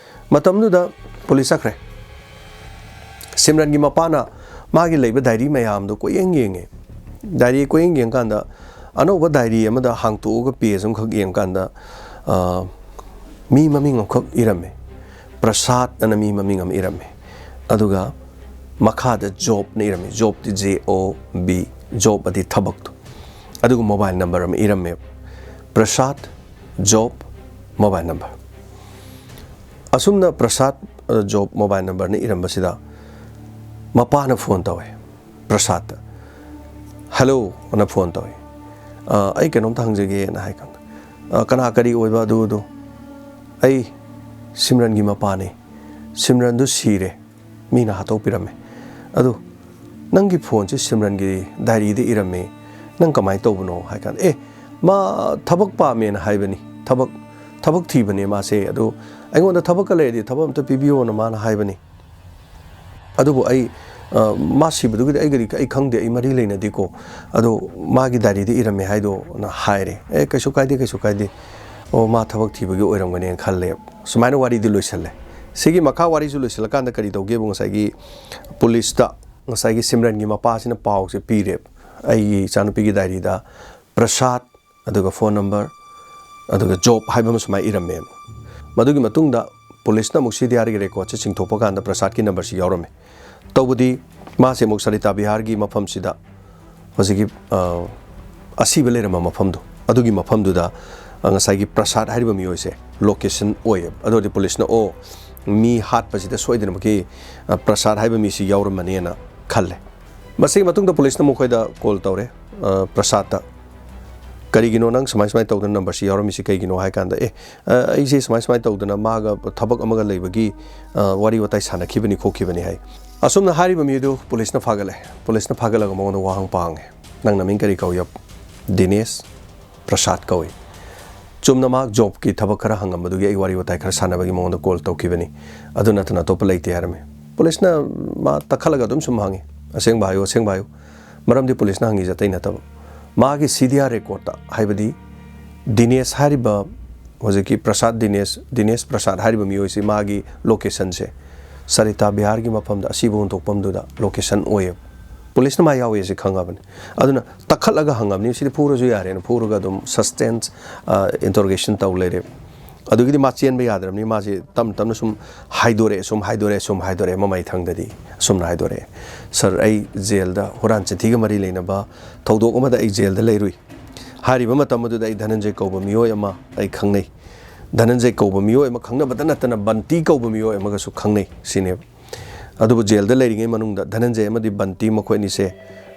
ꯃꯇꯝꯗꯨꯗ ꯄꯨꯂꯤꯁ ꯆꯠꯈ꯭ꯔꯦ꯫ ꯁꯤꯝꯔꯟꯒꯤ ꯃꯄꯥꯅ ꯃꯥꯒꯤ ꯂꯩꯕ diary ꯃꯌꯥꯝꯗꯣ ꯀꯣꯏꯌꯦꯡ ꯌꯦꯡꯉꯦ꯫ Diary ꯀꯣꯏꯌꯦꯡ ꯌꯦꯡꯀꯥꯟꯗ ꯑꯅꯧꯕ diary ꯑꯃꯗ ꯍꯥꯡꯇꯣꯛꯑꯒ page ꯑꯃꯈꯛ ꯌꯦꯡꯀꯥꯟꯗ, ꯑ, ꯃꯤ ꯃꯃꯤꯡ ꯑꯃꯈꯛ ꯏꯔꯝꯃꯦ꯫ ꯄ꯭ꯔꯁꯥꯗ ꯑꯅ ꯃꯤ ꯃꯃꯤꯡ ꯑꯃ ꯏꯔꯝꯃꯦ꯫ ꯑꯗꯨꯒ ꯃꯈꯥꯗ ꯖꯣꯕꯅ ꯏꯔꯝꯃꯦ꯫ ꯖꯣꯕꯇꯤ J O B, ꯖꯣꯕ ꯑꯗꯤ ꯊꯕꯛꯇꯣ꯫ ꯑꯗꯨꯒ mobile number ꯑꯃ ꯏꯔꯝꯃꯦ꯫ ꯄ꯭ꯔꯁꯥꯗ, ꯖꯣꯕ, mobile number꯫ ꯑꯁꯨꯝꯅ ꯄ꯭ꯔꯁꯥꯗ, ꯑ, ꯖꯣꯕ, mobile numberꯅ ꯏꯔꯝꯕꯁꯤꯗ ꯃꯄꯥꯅ phone ꯇꯧꯋꯦ ꯄ꯭ꯔꯁꯥꯗꯇ꯫ "Hello" ꯑꯅ phone ꯇꯧꯋꯦ꯫ "ꯑ, ꯑꯩ ꯀꯩꯅꯣꯝꯇ ꯍꯪꯖꯒꯦꯅ" ꯍꯥꯏ ꯀꯥꯟꯗ, "ꯑ, ꯀꯅꯥ, ꯀꯔꯤ ꯑꯣꯏꯕ?" "ꯑꯗꯨ, ꯑꯗꯨ, ꯑꯩ ꯁꯤꯝꯔꯟꯒꯤ ꯃꯄꯥꯅꯤ꯫ ꯁꯤꯝꯔꯟꯗꯨ ꯁꯤꯔꯦ, ꯃꯤꯅ ꯍꯥꯠꯇꯣꯛꯄꯤꯔꯝꯃꯦ꯫ ꯑꯗꯨ ꯅꯪꯒꯤ phoneꯁꯦ ꯁꯤꯝꯔꯟꯒꯤ diaryꯗ ꯏꯔꯝꯃꯦ, ꯅꯪ ꯀꯃꯥꯏꯅ ꯇꯧꯕꯅꯣ?" ꯍꯥꯏ ꯀꯥꯟꯗ, "ꯑꯦ, ꯃꯥ ꯊꯕꯛ ꯄꯥꯝꯃꯦꯅ ꯍꯥꯏꯕꯅꯤ, ꯊꯕꯛ, ꯊꯕꯛ ꯊꯤꯕꯅꯦ ꯃꯥꯁꯦ, ꯑꯗꯨ ꯑꯩꯉꯣꯟꯗ ꯊꯕꯛꯀ ꯂꯩꯔꯗꯤ ꯊꯕꯛ ꯑꯝꯇ ꯄꯤꯕꯤꯌꯣꯅ ꯃꯥꯅ ꯍꯥꯏꯕꯅꯤ"꯫ ꯑꯗꯨꯕꯨ ꯑꯩ, ꯑ, ꯃꯥ ꯁꯤꯕꯗꯨꯒꯤꯗꯤ ꯑꯩꯒꯗꯤ ꯑꯩ ꯈꯪꯗꯦ, ꯑꯩ ꯃꯔꯤ ꯂꯩꯅꯗꯦꯀꯣ, ꯑꯗꯣ ꯃꯥꯒꯤ ꯗꯥꯏꯔꯤꯗ ꯏꯔꯝꯃꯦ ꯍꯥꯏꯗꯣꯅ ꯍꯥꯏꯔꯦ꯫ "ꯑꯦ, ꯀꯩꯁꯨ ꯀꯥꯏꯗꯦ, ꯀꯩꯁꯨ ꯀꯥꯏꯗꯦ, ꯑꯣ, ꯃꯥ ꯊꯕꯛ ꯊꯤꯕꯒꯤ ꯑꯣꯏꯔꯝꯒꯅꯦꯅ ꯈꯜꯂꯦ"꯫ ꯁꯨꯃꯥꯏꯅ ꯋꯥꯔꯤꯗꯤ ꯂꯣꯏꯁꯜꯂꯦ꯫ ꯁꯤꯒꯤ ꯃꯈꯥ ꯋꯥꯔꯤꯁꯨ ꯂꯣꯏꯁꯤꯜꯂꯀꯥꯟꯗ ꯀꯔꯤ ꯇꯧꯒꯦꯕꯨ, ꯉꯁꯥꯏꯒꯤ ꯄꯨꯂꯤꯁꯇ ꯉꯁꯥꯏꯒꯤ ꯁꯤꯝꯔꯟꯒꯤ ꯃꯄꯥꯁꯤꯅ ꯄꯥꯎꯁꯦ ꯄꯤꯔꯦ, "ꯑꯩꯒꯤ ꯏꯆꯥꯅꯨꯄꯤꯒꯤ ꯗꯥꯏꯔꯤꯗ ꯄ꯭ꯔꯁꯥꯗ, ꯑꯗꯨꯒ ꯐꯣꯟ ꯅꯝꯕꯔ, ꯑꯗꯨꯒ ꯖꯣꯕ ꯍꯥꯏꯕ ꯑꯃ ꯁꯨꯃꯥꯏꯅ ꯏꯔꯝꯃꯦ"꯫ ꯃꯗꯨꯒꯤ ꯃꯇꯨꯡꯗ ꯄꯨꯂꯤꯁꯅ ꯑꯃꯨꯛ ꯁꯤ ꯗꯤ ꯑꯥꯔꯒꯤ ꯔꯦꯀꯣꯔꯗꯁꯦ ꯆꯤꯡꯊꯣꯛꯄ ꯀꯥꯟꯗ ꯄ꯭ꯔꯁꯥꯗꯀꯤ ꯅꯝꯕꯔꯁꯤ ꯌꯥꯎꯔꯝꯃꯦ꯫ ꯇꯧꯕꯗꯤ ꯃꯥꯁꯦ ꯑꯃꯨꯛ ꯁꯔꯤꯇꯥ ꯕꯤꯍꯥꯔꯒꯤ ꯃꯐꯝꯁꯤꯗ, ꯍꯧꯖꯤꯛꯀꯤ, ꯑ, ꯑꯁꯤꯕ ꯂꯩꯔꯝꯕ ꯃꯐꯝꯗꯣ, ꯑꯗꯨꯒꯤ ꯃꯐꯝꯗꯨꯗ, ꯑ, ꯉꯁꯥꯏꯒꯤ ꯄ꯭ꯔꯁꯥꯗ ꯍꯥꯏꯔꯤꯕ ꯃꯤꯑꯣꯏꯁꯦ ꯂꯣꯀꯦꯁꯟ ꯑꯣꯏꯌꯦꯕ꯫ ꯑꯗꯨ ꯑꯣꯏꯔꯗꯤ ꯄꯨꯂꯤꯁꯅ, "ꯑꯣ, ꯃꯤ ꯍꯥꯠꯄꯁꯤꯗ ꯁꯣꯏꯗꯅꯃꯛꯀꯤ, ꯑ, ꯄ꯭ꯔꯁꯥꯗ ꯍꯥꯏꯕ ꯃꯤꯁꯤ ꯌꯥꯎꯔꯝꯃꯅꯦꯅ" ꯈꯜꯂꯦ꯫ ꯃꯁꯤꯒꯤ ꯃꯇꯨꯡꯗ ꯄꯨꯂꯤꯁꯅ ꯃꯈꯣꯏꯗ ꯀꯣꯜ ꯇꯧꯔꯦ, ꯑ, ꯄ꯭ꯔꯁꯥꯗꯇ꯫ "ꯀꯔꯤꯒꯤꯅꯣ ꯅꯪ ꯁꯨꯃꯥꯏ ꯁꯨꯃꯥꯏꯅ ꯇꯧꯗꯅ ꯅꯝꯕꯔꯁꯤ ꯌꯥꯎꯔꯝꯃꯤꯁꯤ ꯀꯩꯒꯤꯅꯣ?" ꯍꯥꯏ ꯀꯥꯟꯗ, "ꯑꯦ, ꯑ, ꯑꯩꯁꯦ ꯁꯨꯃꯥꯏ ꯁꯨꯃꯥꯏꯅ ꯇꯧꯗꯅ ꯃꯥꯒ ꯊꯕꯛ ꯑꯃꯒ ꯂꯩꯕꯒꯤ, ꯑ, ꯋꯥꯔꯤ ꯋꯥꯇꯥꯏ ꯁꯥꯟꯅꯈꯤꯕꯅꯤ ꯈꯣꯠꯈꯤꯕꯅꯤ" ꯍꯥꯏ꯫ ꯑꯁꯨꯝꯅ ꯍꯥꯏꯔꯤꯕ ꯃꯤꯗꯨ ꯄꯨꯂꯤꯁꯅ ꯐꯥꯒꯠꯂꯦ꯫ ꯄꯨꯂꯤꯁꯅ ꯐꯥꯒꯠꯂꯒ ꯃꯉꯣꯟꯗ ꯋꯥꯍꯪ ꯄꯥꯡꯉꯦ, "ꯅꯪ ꯅꯃꯤꯡ ꯀꯔꯤ ꯀꯧꯏ?" "ꯗꯤꯅꯦꯁ ꯄ꯭ꯔꯁꯥꯗ ꯀꯧꯏ"꯫ ꯆꯨꯝꯅ ꯃꯍꯥꯛ ꯖꯣꯕꯀꯤ ꯊꯕꯛ ꯈꯔ ꯍꯪꯉꯝꯕꯗꯨꯒꯤ ꯑꯩ ꯋꯥꯔꯤ ꯋꯥꯇꯥꯏ ꯈꯔ ꯁꯥꯟꯅꯕꯒꯤ ꯃꯉꯣꯟꯗ ꯀꯣꯜ ꯇꯧꯈꯤꯕꯅꯤ, ꯑꯗꯨ ꯅꯠꯇꯅ ꯑꯇꯣꯞꯄ ꯂꯩꯇꯦ ꯍꯥꯏꯔꯝꯃꯤ꯫ ꯄꯨꯂꯤꯁꯅ ꯃꯥ ꯇꯛꯈꯠꯂꯒ ꯑꯗꯨꯝ ꯁꯨꯝ ꯍꯪꯉꯤ, "ꯑꯁꯦꯡꯕ ꯍꯥꯏꯌꯨ, ꯑꯁꯦꯡꯕ ꯍꯥꯏꯌꯨ"꯫ ꯃꯔꯝꯗꯤ ꯄꯨꯂꯤꯁꯅ ꯍꯪꯉꯤꯁꯦ ꯑꯇꯩ ꯅꯠꯇꯕ, ꯃꯥꯒꯤ ꯁꯤ ꯗꯤ ꯑꯥꯔ ꯔꯦꯀꯣꯔꯠꯇ, ꯍꯥꯏꯕꯗꯤ ꯗꯤꯅꯦꯁ ꯍꯥꯏꯔꯤꯕ, ꯍꯧꯖꯤꯛꯀꯤ ꯄ꯭ꯔꯁꯥꯗ ꯗꯤꯅꯦꯁ, ꯗꯤꯅꯦꯁ ꯄ꯭ꯔꯁꯥꯗ ꯍꯥꯏꯔꯤꯕ ꯃꯤꯑꯣꯏꯁꯤ ꯃꯥꯒꯤ ꯂꯣꯀꯦꯁꯟꯁꯦ ꯁꯔꯤꯇꯥ ꯕꯤꯍꯥꯔꯒꯤ ꯃꯐꯝꯗ, ꯑꯁꯤꯕ ꯍꯨꯟꯗꯣꯛꯐꯝꯗꯨꯗ ꯂꯣꯀꯦꯁꯟ ꯑꯣꯏꯌꯦꯕ꯫ ꯄꯨꯂꯤꯁꯅ ꯃꯥ ꯌꯥꯎꯋꯦ ꯁꯤ ꯈꯪꯉꯕꯅꯤ꯫ ꯑꯗꯨꯅ ꯇꯛꯈꯠꯂꯒ ꯍꯪꯉꯕꯅꯤ, ꯁꯤꯗꯤ ꯐꯨꯔꯁꯨ ꯌꯥꯔꯦꯅ ꯐꯨꯔꯒ ꯑꯗꯨꯝ ꯁꯁꯇꯦꯟꯁ, ꯑ, ꯏꯟꯇꯔꯣꯒꯦꯁꯟ ꯇꯧ ꯂꯩꯔꯦ꯫ ꯑꯗꯨꯒꯤꯗꯤ ꯃꯥ ꯆꯦꯟꯕ ꯌꯥꯗ꯭ꯔꯕꯅꯤ, ꯃꯥꯁꯦ ꯇꯞ ꯇꯞꯅ ꯁꯨꯝ ꯍꯥꯏꯗꯣꯔꯛꯑꯦ, ꯁꯨꯝ ꯍꯥꯏꯗꯣꯔꯛꯑꯦ, ꯁꯨꯝ ꯍꯥꯏꯗꯣꯔꯛꯑꯦ, ꯃꯃꯥꯏ ꯊꯪꯗꯗꯤ ꯑꯁꯨꯝꯅ ꯍꯥꯏꯗꯣꯔꯛꯑꯦ, "ꯁꯥꯔ, ꯑꯩ ꯖꯦꯜꯗ ꯍꯨꯔꯥꯟ ꯆꯤꯟꯊꯤꯒ ꯃꯔꯤ ꯂꯩꯅꯕ ꯊꯧꯗꯣꯛ ꯑꯃꯗ ꯑꯩ ꯖꯦꯜꯗ ꯂꯩꯔꯨꯏ꯫ ꯍꯥꯏꯔꯤꯕ ꯃꯇꯝ ꯑꯗꯨꯗ ꯑꯩ ꯙꯅꯟꯖꯌ ꯀꯧꯕ ꯃꯤꯑꯣꯏ ꯑꯃ ꯑꯩ ꯈꯪꯅꯩ꯫ ꯙꯅꯟꯖꯌ ꯀꯧꯕ ꯃꯤꯑꯣꯏ ꯑꯃ ꯈꯪꯅꯕꯇ ꯅꯠꯇꯅ ꯕꯟꯇꯤ ꯀꯧꯕ ꯃꯤꯑꯣꯏ ꯑꯃꯒꯁꯨ ꯈꯪꯅꯩ" ꯁꯤꯅꯦꯕ꯫ ꯑꯗꯨꯕꯨ ꯖꯦꯜꯗ ꯂꯩꯔꯤꯉꯩ ꯃꯅꯨꯡꯗ ꯙꯅꯟꯖꯌ ꯑꯃꯗꯤ ꯕꯟꯇꯤ ꯃꯈꯣꯏ ꯑꯅꯤꯁꯦ,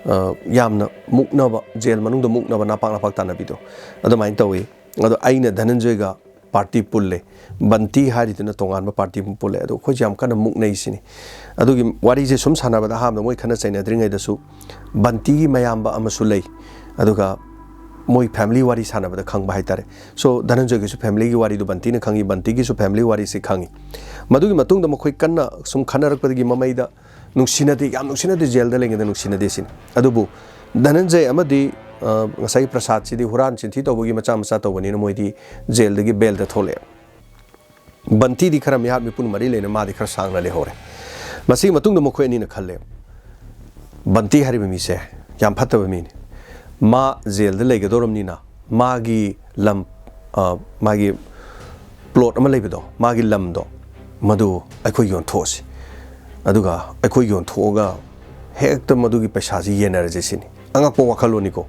ꯑ, ꯌꯥꯝꯅ ꯃꯨꯛꯅꯕ, ꯖꯦꯜ ꯃꯅꯨꯡꯗ ꯃꯨꯛꯅꯕ, ꯅꯄꯥꯛ ꯅꯄꯥꯛ ꯇꯥꯟꯅꯕꯤꯗꯣ ꯑꯗꯨꯃꯥꯏꯅ ꯇꯧꯋꯤ꯫ ꯑꯗꯣ ꯑꯩꯅ ꯙꯅꯟꯖꯌꯒ ꯄꯥꯔꯇꯤ ꯄꯨꯜꯂꯦ, ꯕꯟꯇꯤ ꯍꯥꯏꯔꯤꯗꯨꯅ ꯇꯣꯉꯥꯟꯕ ꯄꯥꯔꯇꯤ ꯑꯃ ꯄꯨꯜꯂꯦ, ꯑꯗꯣ ꯑꯩꯈꯣꯏꯁꯦ ꯌꯥꯝ ꯀꯟꯅ ꯃꯨꯛꯅꯩ ꯁꯤꯅꯤ꯫ ꯑꯗꯨꯒꯤ ꯋꯥꯔꯤꯁꯦ ꯁꯨꯝ ꯁꯥꯟꯅꯕꯗ ꯑꯍꯥꯟꯕꯗ ꯃꯣꯏ ꯈꯠꯅ ꯆꯩꯅꯗ꯭ꯔꯤꯉꯩꯗꯁꯨ ꯕꯟꯇꯤꯒꯤ ꯃꯌꯥꯝꯕ ꯑꯃꯁꯨ ꯂꯩ, ꯑꯗꯨꯒ ꯃꯣꯏ ꯐꯦꯃꯤꯂꯤ ꯋꯥꯔꯤ ꯁꯥꯟꯅꯕꯗ ꯈꯪꯕ ꯍꯥꯏꯇꯥꯔꯦ꯫ ꯁꯣ ꯙꯅꯟꯖꯣꯏꯒꯤꯁꯨ ꯐꯦꯃꯤꯂꯤꯒꯤ ꯋꯥꯔꯤꯗꯨ ꯕꯟꯇꯤꯅ ꯈꯪꯉꯤ, ꯕꯟꯇꯤꯒꯤꯁꯨ ꯐꯦꯃꯤꯂꯤ ꯋꯥꯔꯤꯁꯤ ꯈꯪꯉꯤ꯫ ꯃꯗꯨꯒꯤ ꯃꯇꯨꯡꯗ ꯃꯈꯣꯏ ꯀꯟꯅ ꯁꯨꯝ ꯈꯟꯅꯔꯛꯄꯗꯒꯤ ꯃꯃꯩꯗ ꯅꯨꯡꯁꯤꯅꯗꯦ, ꯌꯥꯝ ꯅꯨꯡꯁꯤꯅꯗꯦ, ꯖꯦꯜꯗ ꯂꯩꯉꯩꯗ ꯅꯨꯡꯁꯤꯅꯗꯦ ꯁꯤꯅꯤ꯫ ꯑꯗꯨꯕꯨ ꯙꯅꯟꯖꯌ ꯑꯃꯗꯤ, ꯑ, ꯉꯁꯥꯏꯒꯤ ꯄ꯭ꯔꯁꯥꯗꯁꯤꯗꯤ ꯍꯨꯔꯥꯟ ꯆꯤꯟꯊꯤ ꯇꯧꯕꯒꯤ ꯃꯆꯥ ꯃꯆꯥ ꯇꯧꯕꯅꯤꯅ ꯃꯣꯏꯗꯤ ꯖꯦꯜꯗꯒꯤ ꯕꯦꯜꯗ ꯊꯣꯛꯂꯛꯑꯦ꯫ ꯕꯟꯇꯤꯗꯤ ꯈꯔ ꯃꯤꯍꯥꯠ ꯃꯤꯄꯨꯟ ꯃꯔꯤ ꯂꯩꯅ ꯃꯥꯗꯤ ꯈꯔ ꯁꯥꯡꯅ ꯂꯩꯍꯧꯔꯦ꯫ ꯃꯁꯤꯒꯤ ꯃꯇꯨꯡꯗ ꯃꯈꯣꯏ ꯑꯅꯤꯅ ꯈꯜꯂꯦ, ꯕꯟꯇꯤ ꯍꯥꯏꯔꯤꯕ ꯃꯤꯁꯦ ꯌꯥꯝ ꯐꯠꯇꯕ ꯃꯤꯅꯤ, ꯃꯥ ꯖꯦꯜꯗ ꯂꯩꯒꯗꯧꯔꯕꯅꯤꯅ ꯃꯥꯒꯤ ꯂꯝ, ꯑ, ꯃꯥꯒꯤ ꯄ꯭ꯂꯣꯠ ꯑꯃ ꯂꯩꯕꯗꯣ, ꯃꯥꯒꯤ ꯂꯝꯗꯣ, ꯃꯗꯨ ꯑꯩꯈꯣꯏ ꯌꯣꯟꯊꯣꯛꯑꯁꯤ, ꯑꯗꯨꯒ ꯑꯩꯈꯣꯏ ꯌꯣꯟꯊꯣꯛꯑꯒ ꯍꯦꯛꯇ ꯃꯗꯨꯒꯤ ꯄꯩꯁꯥꯁꯤ ꯌꯦꯟꯅꯔꯁꯦ ꯁꯤꯅꯤ꯫ ꯑꯉꯛꯄ ꯋꯥꯈꯜꯂꯣꯟꯅꯤꯀꯣ꯫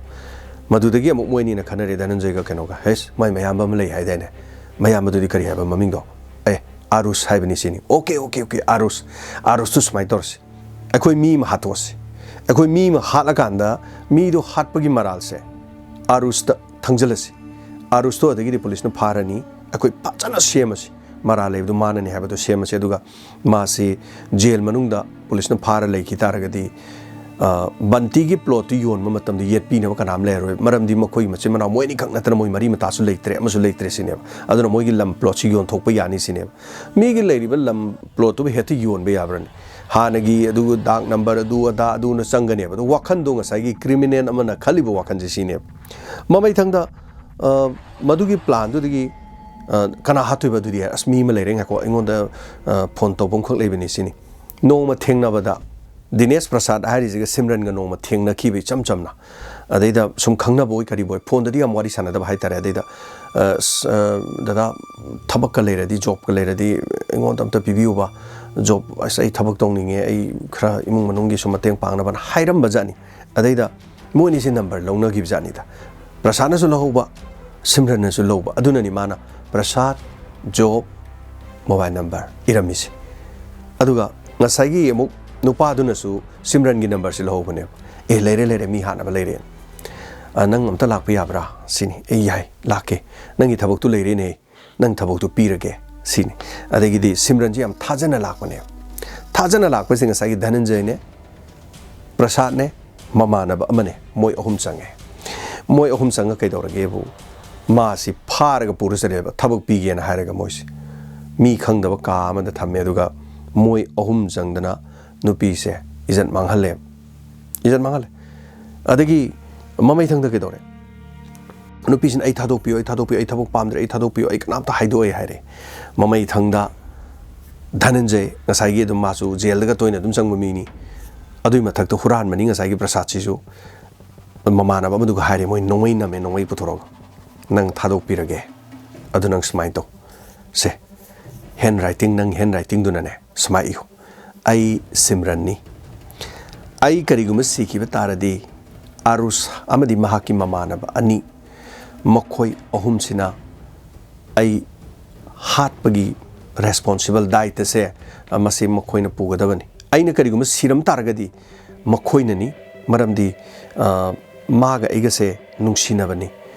ꯃꯗꯨꯗꯒꯤ ꯑꯃꯨꯛ ꯃꯣꯏ ꯑꯅꯤꯅ ꯈꯟꯅꯔꯦ, ꯙꯅꯟꯖꯌꯒ ꯀꯩꯅꯣꯒ, "ꯍꯦꯁ, ꯃꯥꯏ ꯃꯌꯥꯝꯕ ꯑꯃ ꯂꯩ ꯍꯥꯏꯗꯥꯏꯅꯦ? ꯃꯌꯥꯝꯕꯗꯨꯗꯤ ꯀꯔꯤ ꯍꯥꯏꯕ ꯃꯃꯤꯡꯗꯣ? ꯑꯦ, ꯑꯥꯔꯨꯁ ꯍꯥꯏꯕꯅꯤ ꯁꯤꯅꯤ꯫ ꯑꯣꯀꯦ, ꯑꯣꯀꯦ, ꯑꯣꯀꯦ, ꯑꯥꯔꯨꯁ, ꯑꯥꯔꯨꯁꯇꯨ ꯁꯨꯃꯥꯏꯅ ꯇꯧꯔꯁꯤ, ꯑꯩꯈꯣꯏ ꯃꯤ ꯑꯃ ꯍꯥꯠꯇꯣꯛꯑꯁꯤ꯫ ꯑꯩꯈꯣꯏ ꯃꯤ ꯑꯃ ꯍꯥꯠꯂꯀꯥꯟꯗ ꯃꯤꯗꯣ ꯍꯥꯠꯄꯒꯤ ꯃꯔꯥꯜꯁꯦ ꯑꯥꯔꯨꯁꯇ ꯊꯪꯖꯜꯂꯁꯤ꯫ ꯑꯥꯔꯨꯁꯇꯣ ꯑꯗꯒꯤꯗꯤ ꯄꯨꯂꯤꯁꯅ ꯐꯥꯔꯅꯤ, ꯑꯩꯈꯣꯏ ꯐꯖꯅ ꯁꯦꯝꯃꯁꯤ, ꯃꯔꯥꯜ ꯂꯩꯕꯗꯣ ꯃꯥꯅꯅꯤ ꯍꯥꯏꯕꯗꯣ ꯁꯦꯝꯃꯁꯤ, ꯑꯗꯨꯒ ꯃꯥꯁꯤ ꯖꯦꯜ ꯃꯅꯨꯡꯗ ꯄꯨꯂꯤꯁꯅ ꯐꯥꯔ ꯂꯩꯈꯤ ꯇꯥꯔꯒꯗꯤ, ꯑ, ꯕꯟꯇꯤꯒꯤ ꯄ꯭ꯂꯣꯠꯇꯨ ꯌꯣꯟꯕ ꯃꯇꯝꯗ ꯌꯦꯠꯄꯤꯅꯕ ꯀꯅꯥꯝ ꯂꯩꯔꯔꯣꯏ꯫ ꯃꯔꯝꯗꯤ ꯃꯈꯣꯏ ꯃꯆꯤꯟ ꯃꯅꯥꯎ ꯃꯣꯏ ꯑꯅꯤꯈꯛ ꯅꯠꯇꯅ ꯃꯣꯏ ꯃꯔꯤ ꯃꯇꯥꯁꯨ ꯂꯩꯇ꯭ꯔꯦ, ꯑꯃꯁꯨ ꯂꯩꯇ꯭ꯔꯦ ꯁꯤꯅꯦꯕ꯫ ꯑꯗꯨꯅ ꯃꯣꯏꯒꯤ ꯂꯝ ꯄ꯭ꯂꯣꯠꯁꯤ ꯌꯣꯟꯊꯣꯛꯄ ꯌꯥꯅꯤ ꯁꯤꯅꯦꯕ꯫ ꯃꯤꯒꯤ ꯂꯩꯔꯤꯕ ꯂꯝ ꯄ꯭ꯂꯣꯠꯇꯨꯕꯨ ꯍꯦꯛꯇ ꯌꯣꯟꯕ ꯌꯥꯕ꯭ꯔꯅꯤ? ꯍꯥꯟꯅꯒꯤ ꯑꯗꯨ ꯗꯥꯛ ꯅꯝꯕꯔ ꯑꯗꯨ ꯑꯗꯥ ꯑꯗꯨꯅ ꯆꯪꯒꯅꯦꯕ꯫ ꯑꯗꯨ ꯋꯥꯈꯟꯗꯣ ꯉꯁꯥꯏꯒꯤ ꯀ꯭ꯔꯤꯃꯤꯅꯦꯜ ꯑꯃꯅ ꯈꯜꯂꯤꯕ ꯋꯥꯈꯟꯁꯦ ꯁꯤꯅꯦꯕ꯫ ꯃꯃꯩꯊꯪꯗ, ꯑ, ꯃꯗꯨꯒꯤ ꯄ꯭ꯂꯥꯟꯗꯨꯗꯒꯤ, ꯑ, ꯀꯅꯥ ꯍꯥꯠꯇꯣꯏꯕ ꯑꯗꯨꯗꯤ? ꯑꯁ, ꯃꯤ ꯑꯃ ꯂꯩꯔꯦ, ꯉꯥꯏꯈꯣ, ꯑꯩꯉꯣꯟꯗ, ꯑ, ꯐꯣꯟ ꯇꯧꯕ ꯑꯃꯈꯛ ꯂꯩꯕꯅꯤ ꯁꯤꯅꯤ꯫ ꯅꯣꯡꯃ ꯊꯦꯡꯅꯕꯗ ꯗꯤꯅꯦꯁ ꯄ꯭ꯔꯁꯥꯗ ꯍꯥꯏꯔꯤꯁꯤꯒ ꯁꯤꯝꯔꯟꯒ ꯅꯣꯡꯃ ꯊꯦꯡꯅꯈꯤꯕ ꯏꯆꯝ ꯆꯝꯅ꯫ ꯑꯗꯩꯗ ꯁꯨꯝ ꯈꯪꯅꯕ ꯑꯣꯏ ꯀꯔꯤꯕꯣꯏ, ꯐꯣꯟꯗꯗꯤ ꯌꯥꯝ ꯋꯥꯔꯤ ꯁꯥꯟꯅꯗꯕ ꯍꯥꯏꯇꯥꯔꯦ꯫ ꯑꯗꯩꯗ, "ꯑ, ꯁ-, ꯑ, ꯗꯗꯥ, ꯊꯕꯛꯀ ꯂꯩꯔꯗꯤ, ꯖꯣꯕꯀ ꯂꯩꯔꯗꯤ ꯑꯩꯉꯣꯟꯗ ꯑꯝꯇ ꯄꯤꯕꯤꯌꯨꯕ꯫ ꯖꯣꯕ, ꯑꯁ, ꯑꯩ ꯊꯕꯛ ꯇꯧꯅꯤꯡꯉꯦ, ꯑꯩ ꯈꯔ ꯏꯃꯨꯡ ꯃꯅꯨꯡꯒꯤ ꯁꯨꯝ ꯃꯇꯦꯡ ꯄꯥꯡꯅꯕꯅ" ꯍꯥꯏꯔꯝꯕ ꯖꯥꯠꯅꯤ꯫ ꯑꯗꯩꯗ ꯃꯣꯏ ꯑꯅꯤꯁꯦ ꯅꯝꯕꯔ ꯂꯧꯅꯈꯤꯕ ꯖꯥꯠꯅꯤꯗ꯫ ꯄ꯭ꯔꯁꯥꯗꯅꯁꯨ ꯂꯧꯍꯧꯕ, ꯁꯤꯝꯔꯟꯅꯁꯨ ꯂꯧꯕ꯫ ꯑꯗꯨꯅꯅꯤ ꯃꯥꯅ ꯄ꯭ꯔꯁꯥꯗ, ꯖꯣꯕ, ꯃꯣꯕꯥꯏꯜ ꯅꯝꯕꯔ ꯏꯔꯝꯃꯤꯁꯦ꯫ ꯑꯗꯨꯒ ꯉꯁꯥꯏꯒꯤ ꯑꯃꯨꯛ ꯅꯨꯄꯥꯗꯨꯅꯁꯨ ꯁꯤꯝꯔꯟꯒꯤ ꯅꯝꯕꯔꯁꯤ ꯂꯧꯍꯧꯕꯅꯦꯕ꯫ "ꯑꯦ, ꯂꯩꯔꯦ, ꯂꯩꯔꯦ, ꯃꯤ ꯍꯥꯠꯅꯕ ꯂꯩꯔꯦ꯫ ꯑ, ꯅꯪ ꯑꯝꯇ ꯂꯥꯛꯄ ꯌꯥꯕ꯭ꯔꯥ?" ꯁꯤꯅꯤ꯫ "ꯑꯦ, ꯌꯥꯏ, ꯂꯥꯛꯀꯦ꯫ ꯅꯪꯒꯤ ꯊꯕꯛꯇꯨ ꯂꯩꯔꯦꯅꯦ, ꯅꯪ ꯊꯕꯛꯇꯨ ꯄꯤꯔꯒꯦ", ꯁꯤꯅꯤ꯫ ꯑꯗꯒꯤꯗꯤ ꯁꯤꯝꯔꯟꯁꯤ ꯌꯥꯝ ꯊꯥꯖꯅ ꯂꯥꯛꯄꯅꯦꯕ꯫ ꯊꯥꯖꯅ ꯂꯥꯛꯄꯁꯦ ꯉꯁꯥꯏꯒꯤ ꯙꯅꯟꯖꯌꯅꯦ, ꯄ꯭ꯔꯁꯥꯗꯅꯦ, ꯃꯃꯥꯟꯅꯕ ꯑꯃꯅꯦ, ꯃꯣꯏ ꯑꯍꯨꯝ ꯆꯪꯉꯦ꯫ ꯃꯣꯏ ꯑꯍꯨꯝ ꯆꯪꯉ ꯀꯩꯗꯧꯔꯒꯦꯕꯨ, ꯃꯥꯁꯤ ꯐꯥꯔꯒ ꯄꯨꯔ ꯆꯠꯂꯦꯕ, ꯊꯕꯛ ꯄꯤꯒꯦꯅ ꯍꯥꯏꯔꯒ ꯃꯣꯏꯁꯦ ꯃꯤ ꯈꯪꯗꯕ ꯀꯥ ꯑꯃꯗ ꯊꯝꯃꯦ꯫ ꯑꯗꯨꯒ ꯃꯣꯏ ꯑꯍꯨꯝ ꯆꯪꯗꯅ ꯅꯨꯄꯤꯁꯦ ꯏꯖꯠ ꯃꯥꯡꯍꯜꯂꯦ, ꯏꯖꯠ ꯃꯥꯡꯍꯜꯂꯦ꯫ ꯑꯗꯒꯤ ꯃꯃꯩꯊꯪꯗ ꯀꯩꯗꯧꯔꯦ? ꯅꯨꯄꯤꯁꯤꯅ "ꯑꯩ ꯊꯥꯗꯣꯛꯄꯤꯌꯨ, ꯑꯩ ꯊꯥꯗꯣꯛꯄꯤꯌꯨ, ꯑꯩ ꯊꯕꯛ ꯄꯥꯝꯗ꯭ꯔꯦ, ꯑꯩ ꯊꯥꯗꯣꯛꯄꯤꯌꯨ, ꯑꯩ ꯀꯅꯥꯝꯇ ꯍꯥꯏꯗꯣꯛꯑꯣꯏ" ꯍꯥꯏꯔꯦ꯫ ꯃꯃꯩꯊꯪꯗ ꯙꯅꯟꯖꯌ, ꯉꯁꯥꯏꯒꯤ ꯑꯗꯨꯝ ꯃꯥꯁꯨ ꯖꯦꯜꯗꯒ ꯇꯣꯏꯅ ꯑꯗꯨꯝ ꯆꯪꯕ ꯃꯤꯅꯤ, ꯑꯗꯨꯒꯤ ꯃꯊꯛꯇ ꯍꯨꯔꯥꯟꯕꯅꯤ ꯉꯁꯥꯏꯒꯤ ꯄ꯭ꯔꯁꯥꯗꯁꯤꯁꯨ, ꯃꯃꯥꯟꯅꯕ ꯑꯃꯗꯨꯒ ꯍꯥꯏꯔꯦ, ꯃꯣꯏ ꯅꯣꯡꯃꯩ ꯅꯝꯃꯦ, ꯅꯣꯡꯃꯩ ꯄꯨꯊꯣꯔꯛꯑꯒ, "ꯅꯪ ꯊꯥꯗꯣꯛꯄꯤꯔꯒꯦ, ꯑꯗꯨ ꯅꯪ ꯁꯨꯃꯥꯏꯅ ꯇꯧ, ꯁꯦ, ꯍꯦꯟ ꯔꯥꯏꯇꯤꯡ, ꯅꯪ ꯍꯦꯟ ꯔꯥꯏꯇꯤꯡꯗꯨꯅꯅꯦ ꯁꯨꯃꯥꯏꯅ ꯏꯌꯨ, 'ꯑꯩ ꯁꯤꯝꯔꯟꯅꯤ, ꯑꯩ ꯀꯔꯤꯒꯨꯝꯕ ꯁꯤꯈꯤꯕ ꯇꯥꯔꯗꯤ ꯑꯥꯔꯨꯁ ꯑꯃꯗꯤ ꯃꯍꯥꯛꯀꯤ ꯃꯃꯥꯟꯅꯕ ꯑꯅꯤ, ꯃꯈꯣꯏ ꯑꯍꯨꯝꯁꯤꯅ ꯑꯩ ꯍꯥꯠꯄꯒꯤ ꯔꯦꯁꯄꯣꯟꯁꯤꯕꯜ ꯗꯥꯏꯇꯁꯦ, ꯑ, ꯃꯁꯤ ꯃꯈꯣꯏꯅ ꯄꯨꯒꯗꯕꯅꯤ꯫ ꯑꯩꯅ ꯀꯔꯤꯒꯨꯝꯕ ꯁꯤꯔꯝ ꯇꯥꯔꯒꯗꯤ ꯃꯈꯣꯏꯅꯅꯤ, ꯃꯔꯝꯗꯤ, ꯑ, ꯃꯥꯒ ꯑꯩꯒꯁꯦ ꯅꯨꯡꯁꯤꯅꯕꯅꯤ,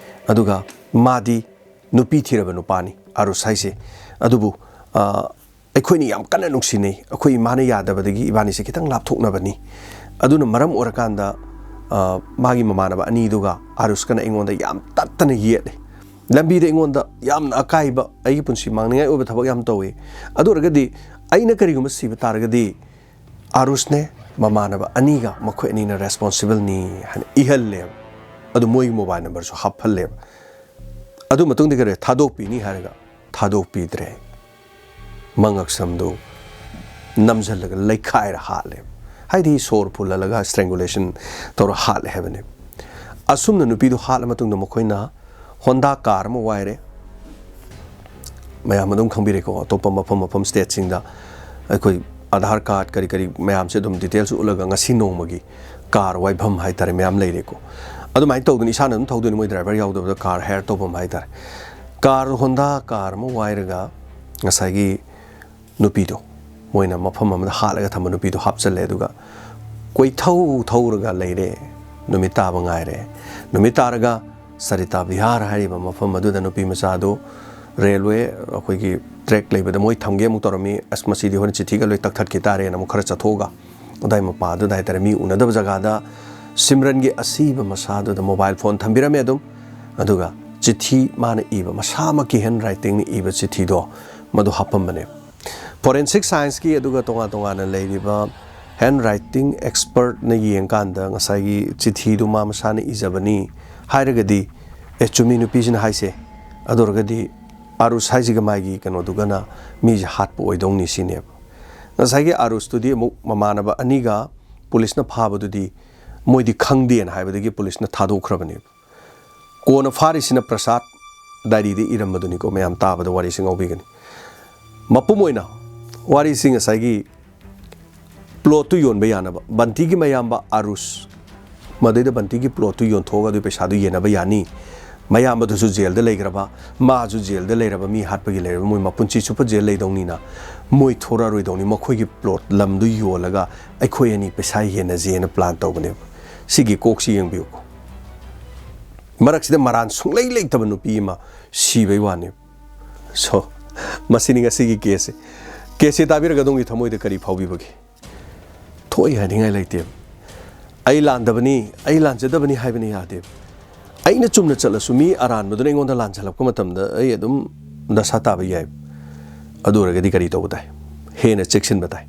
ꯑꯗꯨꯒ ꯃꯥꯗꯤ ꯅꯨꯄꯤ ꯊꯤꯔꯕ ꯅꯨꯄꯥꯅꯤ, ꯑꯥꯔꯨꯁ ꯍꯥꯏꯁꯦ꯫ ꯑꯗꯨꯕꯨ, ꯑ, ꯑꯩꯈꯣꯏꯅꯤ ꯌꯥꯝ ꯀꯟꯅ ꯅꯨꯡꯁꯤꯅꯩ꯫ ꯑꯩꯈꯣꯏ ꯏꯃꯥꯅ ꯌꯥꯗꯕꯗꯒꯤ ꯏꯕꯥꯅꯤꯁꯦ ꯈꯤꯇꯪ ꯂꯥꯞꯊꯣꯛꯅꯕꯅꯤ꯫ ꯑꯗꯨꯅ ꯃꯔꯝ ꯑꯣꯏꯔꯀꯥꯟꯗ, ꯑ, ꯃꯥꯒꯤ ꯃꯃꯥꯟꯅꯕ ꯑꯅꯤꯗꯨꯒ ꯑꯥꯔꯨꯁꯀꯅ ꯑꯩꯉꯣꯟꯗ ꯌꯥꯝ ꯇꯠꯇꯅ ꯌꯦꯠꯂꯦ꯫ ꯂꯝꯕꯤꯗ ꯑꯩꯉꯣꯟꯗ ꯌꯥꯝꯅ ꯑꯀꯥꯏꯕ, ꯑꯩꯒꯤ ꯄꯨꯟꯁꯤ ꯃꯥꯡꯅꯤꯡꯉꯥꯏ ꯑꯣꯏꯕ ꯊꯕꯛ ꯌꯥꯝ ꯇꯧꯏ꯫ ꯑꯗꯨ ꯑꯣꯏꯔꯒꯗꯤ ꯑꯩꯅ ꯀꯔꯤꯒꯨꯝꯕ ꯁꯤꯕ ꯇꯥꯔꯒꯗꯤ ꯑꯥꯔꯨꯁꯅꯦ, ꯃꯃꯥꯟꯅꯕ ꯑꯅꯤꯒ ꯃꯈꯣꯏ ꯑꯅꯤꯅ ꯔꯦꯁꯄꯣꯟꯁꯤꯕꯜꯅꯤ" ꯍꯥꯏꯅ ꯏꯍꯜꯂꯦꯕ꯫ ꯑꯗꯨ ꯃꯣꯏꯒꯤ ꯃꯣꯕꯥꯏꯜ ꯅꯝꯕꯔꯁꯨ ꯍꯥꯞꯍꯜꯂꯦꯕ꯫ ꯑꯗꯨ ꯃꯇꯨꯡꯗ ꯀꯩꯗꯧꯔꯦ? "ꯊꯥꯗꯣꯛꯄꯤꯅꯤ" ꯍꯥꯏꯔꯒ ꯊꯥꯗꯣꯛꯄꯤꯗ꯭ꯔꯦ꯫ ꯃꯉꯛꯁꯝꯗꯨ ꯅꯝꯁꯤꯜꯂꯒ ꯂꯩꯈꯥꯏꯔ ꯍꯥꯠꯂꯦꯕ꯫ ꯍꯥꯏꯗꯤ ꯁꯣꯔ ꯐꯨꯜꯍꯜꯂꯒ ꯁ꯭ꯇ꯭ꯔꯦꯡꯒꯨꯂꯦꯁꯟ ꯇꯧꯔ ꯍꯥꯠꯂꯦ ꯍꯥꯏꯕꯅꯦꯕ꯫ ꯑꯁꯨꯝꯅ ꯅꯨꯄꯤꯗꯨ ꯍꯥꯠꯂ ꯃꯇꯨꯡꯗ ꯃꯈꯣꯏꯅ ꯍꯣꯟꯗꯥ ꯀꯥꯔ ꯑꯃ ꯋꯥꯏꯔꯦ꯫ ꯃꯌꯥꯝ ꯑꯗꯨꯝ ꯈꯪꯕꯤꯔꯦꯀꯣ, ꯑꯇꯣꯞꯄ ꯃꯐꯝ ꯃꯐꯝ ꯁ꯭ꯇꯦꯠꯁꯤꯡꯗ ꯑꯩꯈꯣꯏ ꯑꯥꯙꯥꯔ ꯀꯥꯔꯗ ꯀꯔꯤ ꯀꯔꯤ ꯃꯌꯥꯝꯁꯦ ꯑꯗꯨꯝ ꯗꯤꯇꯦꯜꯁ ꯎꯠꯂꯒ ꯉꯁꯤ ꯅꯣꯡꯃꯒꯤ ꯀꯥꯔ ꯋꯥꯏꯐꯝ ꯍꯥꯏꯇꯥꯔꯦ ꯃꯌꯥꯝ ꯂꯩꯔꯦꯀꯣ꯫ ꯑꯗꯨꯃꯥꯏꯅ ꯇꯧꯗꯅ ꯏꯁꯥꯅ ꯑꯗꯨꯝ ꯊꯧꯗꯣꯏꯅꯤ, ꯃꯣꯏ ꯗ꯭ꯔꯥꯏꯚꯔ ꯌꯥꯎꯗꯕꯗ ꯀꯥꯔ ꯍꯥꯌꯔ ꯇꯧꯐꯝ ꯍꯥꯏꯇꯥꯔꯦ꯫ ꯀꯥꯔ, ꯍꯣꯟꯗꯥ ꯀꯥꯔ ꯑꯃ ꯋꯥꯏꯔꯒ ꯉꯁꯥꯏꯒꯤ ꯅꯨꯄꯤꯗꯣ, ꯃꯣꯏꯅ ꯃꯐꯝ ꯑꯃꯗ ꯍꯥꯠꯂꯒ ꯊꯝꯕ ꯅꯨꯄꯤꯗꯣ ꯍꯥꯞꯆꯜꯂꯦ, ꯑꯗꯨꯒ ꯀꯣꯏꯊꯧ ꯊꯧꯔꯒ ꯂꯩꯔꯦ꯫ ꯅꯨꯃꯤꯠ ꯇꯥꯕ ꯉꯥꯏꯔꯦ꯫ ꯅꯨꯃꯤꯠ ꯇꯥꯔꯒ ꯁꯔꯤꯇꯥ ꯕꯤꯍꯥꯔ ꯍꯥꯏꯔꯤꯕ ꯃꯐꯝ ꯑꯗꯨꯗ ꯅꯨꯄꯤ ꯃꯆꯥꯗꯨ ꯔꯦꯜꯋꯦ ꯑꯩꯈꯣꯏꯒꯤ ꯇ꯭ꯔꯦꯛ ꯂꯩꯕꯗ ꯃꯣꯏ ꯊꯝꯒꯦ ꯑꯃꯨꯛ ꯇꯧꯔꯝꯃꯤ꯫ "ꯑꯁ, ꯃꯁꯤꯗꯤ ꯍꯣꯔꯦꯟ ꯆꯤꯊꯤꯒ ꯂꯣꯏ ꯇꯛꯊꯠꯈꯤ ꯇꯥꯔꯦꯅ" ꯑꯃꯨꯛ ꯈꯔ ꯆꯠꯊꯣꯛꯑꯒ ꯑꯗꯥꯏ ꯃꯄꯥꯗꯨꯗ ꯍꯥꯏꯇꯥꯔꯦ, ꯃꯤ ꯎꯅꯗꯕ ꯖꯒꯥꯗ ꯁꯤꯝꯔꯟꯒꯤ ꯑꯁꯤꯕ ꯃꯁꯥꯗꯨꯗ ꯃꯣꯕꯥꯏꯜ ꯐꯣꯟ ꯊꯝꯕꯤꯔꯝꯃꯦ ꯑꯗꯨꯝ꯫ ꯑꯗꯨꯒ ꯆꯤꯊꯤ, ꯃꯥꯅ ꯏꯕ, ꯃꯁꯥꯃꯛꯀꯤ ꯍꯦꯟ ꯔꯥꯏꯇꯤꯡꯅ ꯏꯕ ꯆꯤꯊꯤꯗꯣ ꯃꯗꯨ ꯍꯥꯞꯄꯝꯕꯅꯦ꯫ ꯐꯣꯔꯦꯟꯁꯤꯛ ꯁꯥꯏꯟꯁꯀꯤ ꯑꯗꯨꯒ ꯇꯣꯉꯥꯟ ꯇꯣꯉꯥꯟꯅ ꯂꯩꯔꯤꯕ ꯍꯦꯟ ꯔꯥꯏꯇꯤꯡ ꯑꯦꯛꯁꯄꯔꯠꯅ ꯌꯦꯡꯀꯥꯟꯗ ꯉꯁꯥꯏꯒꯤ ꯆꯤꯊꯤꯗꯨ ꯃꯥ ꯃꯁꯥꯅ ꯏꯖꯕꯅꯤ ꯍꯥꯏꯔꯒꯗꯤ, ꯑꯦ, ꯆꯨꯝꯃꯤ ꯅꯨꯄꯤꯁꯤꯅ ꯍꯥꯏꯁꯦ, ꯑꯗꯨ ꯑꯣꯏꯔꯒꯗꯤ ꯑꯥꯔꯨꯁ ꯍꯥꯏꯁꯤꯒ ꯃꯥꯒꯤ ꯀꯩꯅꯣꯗꯨꯒꯅ ꯃꯤꯁꯦ ꯍꯥꯠꯄ ꯑꯣꯏꯗꯧꯅꯤ ꯁꯤꯅꯦꯕ꯫ ꯉꯁꯥꯏꯒꯤ ꯑꯥꯔꯨꯁꯇꯨꯗꯤ ꯑꯃꯨꯛ ꯃꯃꯥꯟꯅꯕ ꯑꯅꯤꯒ ꯄꯨꯂꯤꯁꯅ ꯐꯥꯕꯗꯨꯗꯤ ꯃꯣꯏꯗꯤ ꯈꯪꯗꯦꯅ ꯍꯥꯏꯕꯗꯒꯤ ꯄꯨꯂꯤꯁꯅ ꯊꯥꯗꯣꯛꯈ꯭ꯔꯕꯅꯦꯕ꯫ ꯀꯣꯟꯅ ꯐꯥꯔꯤꯁꯤꯅ ꯄ꯭ꯔꯁꯥꯗ ꯗꯥꯏꯔꯤꯗ ꯏꯔꯝꯕꯗꯨꯅꯤꯀꯣ꯫ ꯃꯌꯥꯝ ꯇꯥꯕꯗ ꯋꯥꯔꯤꯁꯤ ꯉꯥꯎꯕꯤꯒꯅꯤ꯫ ꯃꯄꯨꯝ ꯑꯣꯏꯅ ꯋꯥꯔꯤꯁꯤ ꯉꯁꯥꯏꯒꯤ ꯄ꯭ꯂꯣꯠꯇꯨ ꯌꯣꯟꯕ ꯌꯥꯅꯕ ꯕꯟꯇꯤꯒꯤ ꯃꯌꯥꯝꯕ ꯑꯥꯔꯨꯁ, ꯃꯗꯩꯗ ꯕꯟꯇꯤꯒꯤ ꯄ꯭ꯂꯣꯠꯇꯨ ꯌꯣꯟꯊꯣꯛꯑꯒ ꯑꯗꯨꯒꯤ ꯄꯩꯁꯥꯗꯨ ꯌꯦꯟꯅꯕ ꯌꯥꯅꯤ꯫ ꯃꯌꯥꯝꯕꯗꯨꯁꯨ ꯖꯦꯜꯗ ꯂꯩꯈ꯭ꯔꯕ, ꯃꯥꯁꯨ ꯖꯦꯜꯗ ꯂꯩꯔꯕ, ꯃꯤ ꯍꯥꯠꯄꯒꯤ ꯂꯩꯔꯕ, ꯃꯣꯏ ꯃꯄꯨꯟꯁꯤ ꯆꯨꯞꯄ ꯖꯦꯜ ꯂꯩꯗꯧꯅꯤꯅ ꯃꯣꯏ ꯊꯣꯔꯛꯑꯔꯣꯏꯗꯧꯅꯤ꯫ ꯃꯈꯣꯏꯒꯤ ꯄ꯭ꯂꯣꯠ ꯂꯝꯗꯨ ꯌꯣꯜꯂꯒ ꯑꯩꯈꯣꯏ ꯑꯅꯤ ꯄꯩꯁꯥ ꯌꯦꯟꯅꯁꯦꯅ ꯄ꯭ꯂꯥꯟ ꯇꯧꯕꯅꯦꯕ꯫ ꯁꯤꯒꯤ ꯀꯣꯛꯁꯤ ꯌꯦꯡꯕꯤꯌꯨꯀꯣ꯫ ꯃꯔꯛꯁꯤꯗ ꯃꯔꯥꯟ ꯁꯨꯡꯂꯩ ꯂꯩꯇꯕ ꯅꯨꯄꯤ ꯑꯃ ꯁꯤꯕꯩ ꯋꯥꯅꯦꯕ꯫ ꯁꯣ, ꯃꯁꯤꯅꯤ ꯉꯁꯤꯒꯤ ꯀꯦꯁꯁꯦ꯫ ꯀꯦꯁꯁꯦ ꯇꯥꯕꯤꯔꯒ ꯑꯗꯣꯝꯒꯤ ꯊꯃꯣꯏꯗ ꯀꯔꯤ ꯐꯥꯎꯕꯤꯕꯒꯦ? ꯊꯣꯛꯏ ꯍꯥꯏꯅꯤꯡꯉꯥꯏ ꯂꯩꯇꯦꯕ꯫ ꯑꯩ ꯂꯥꯟꯗꯕꯅꯤ, ꯑꯩ ꯂꯥꯟꯖꯗꯕꯅꯤ ꯍꯥꯏꯕꯅꯤ ꯌꯥꯗꯦꯕ꯫ ꯑꯩꯅ ꯆꯨꯝꯅ ꯆꯠꯂꯁꯨ ꯃꯤ ꯑꯔꯥꯟꯕꯗꯨꯅ ꯑꯩꯉꯣꯟꯗ ꯂꯥꯟꯖꯜꯂꯛꯄ ꯃꯇꯝꯗ ꯑꯩ ꯑꯗꯨꯝ ꯗꯁꯥ ꯇꯥꯕ ꯌꯥꯏꯕ꯫ ꯑꯗꯨ ꯑꯣꯏꯔꯒꯗꯤ ꯀꯔꯤ ꯇꯧꯕ ꯇꯥꯏ? ꯍꯦꯟꯅ ꯆꯦꯛꯁꯤꯟꯕ ꯇꯥꯏ꯫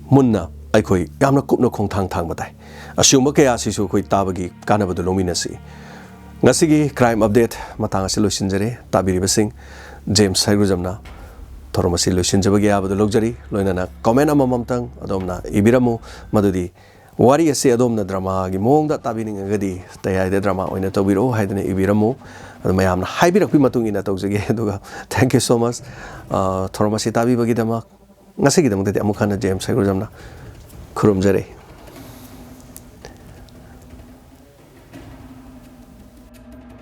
ꯃꯨꯟꯅ ꯑꯩꯈꯣꯏ ꯌꯥꯝꯅ ꯀꯨꯞꯅ ꯈꯣꯡꯊꯥꯡ ꯊꯥꯡꯕ ꯇꯥꯏ꯫ ꯑꯁꯤꯒꯨꯝꯕ ꯀꯌꯥꯁꯤꯁꯨ ꯑꯩꯈꯣꯏ ꯇꯥꯕꯒꯤ ꯀꯥꯟꯅꯕꯗꯨ ꯂꯧꯃꯤꯟꯅꯁꯤ꯫ ꯉꯁꯤꯒꯤ ꯀ꯭ꯔꯥꯏꯝ ꯑꯞꯗꯦꯠ ꯃꯇꯥꯡ ꯑꯁꯤ ꯂꯣꯏꯁꯤꯟꯖꯔꯦ꯫ ꯇꯥꯕꯤꯔꯤꯕꯁꯤꯡ, ꯖꯦꯝꯁ ꯁꯩꯒꯨꯖꯝꯅ ꯊꯧꯔꯝ ꯑꯁꯤ ꯂꯣꯏꯁꯤꯟꯖꯕꯒꯤ ꯑꯌꯥꯕꯗꯨ ꯂꯧꯖꯔꯤ꯫ ꯂꯣꯏꯅꯅ ꯀꯣꯃꯦꯟ ꯑꯃꯃꯝꯇꯪ ꯑꯗꯣꯝꯅ ꯏꯕꯤꯔꯝꯃꯨ, ꯃꯗꯨꯗꯤ ꯋꯥꯔꯤ ꯑꯁꯤ ꯑꯗꯣꯝꯅ ꯗ꯭ꯔꯃꯥꯒꯤ ꯃꯑꯣꯡꯗ ꯇꯥꯕꯤꯅꯤꯡꯉꯒꯗꯤ ꯇꯌꯥꯏꯗ ꯗ꯭ꯔꯃꯥ ꯑꯣꯏꯅ ꯇꯧꯕꯤꯔꯛꯎ ꯍꯥꯏꯗꯨꯅ ꯏꯕꯤꯔꯝꯃꯨ꯫ ꯑꯗꯨ ꯃꯌꯥꯝꯅ ꯍꯥꯏꯕꯤꯔꯛꯄꯒꯤ ꯃꯇꯨꯡ ꯏꯟꯅ ꯇꯧꯖꯒꯦ꯫ ꯑꯗꯨꯒ thank you so much, ꯑ, ꯊꯧꯔꯝ ꯑꯁꯤ ꯇꯥꯕꯤꯕꯒꯤꯗꯃꯛ꯫ ꯉꯁꯤꯒꯤꯗꯃꯛꯇꯗꯤ ꯑꯃꯨꯛ ꯍꯟꯅ ꯖꯦꯝꯁ ꯁꯩꯒꯨꯖꯝꯅ ꯈꯨꯔꯨꯝꯖꯔꯤ꯫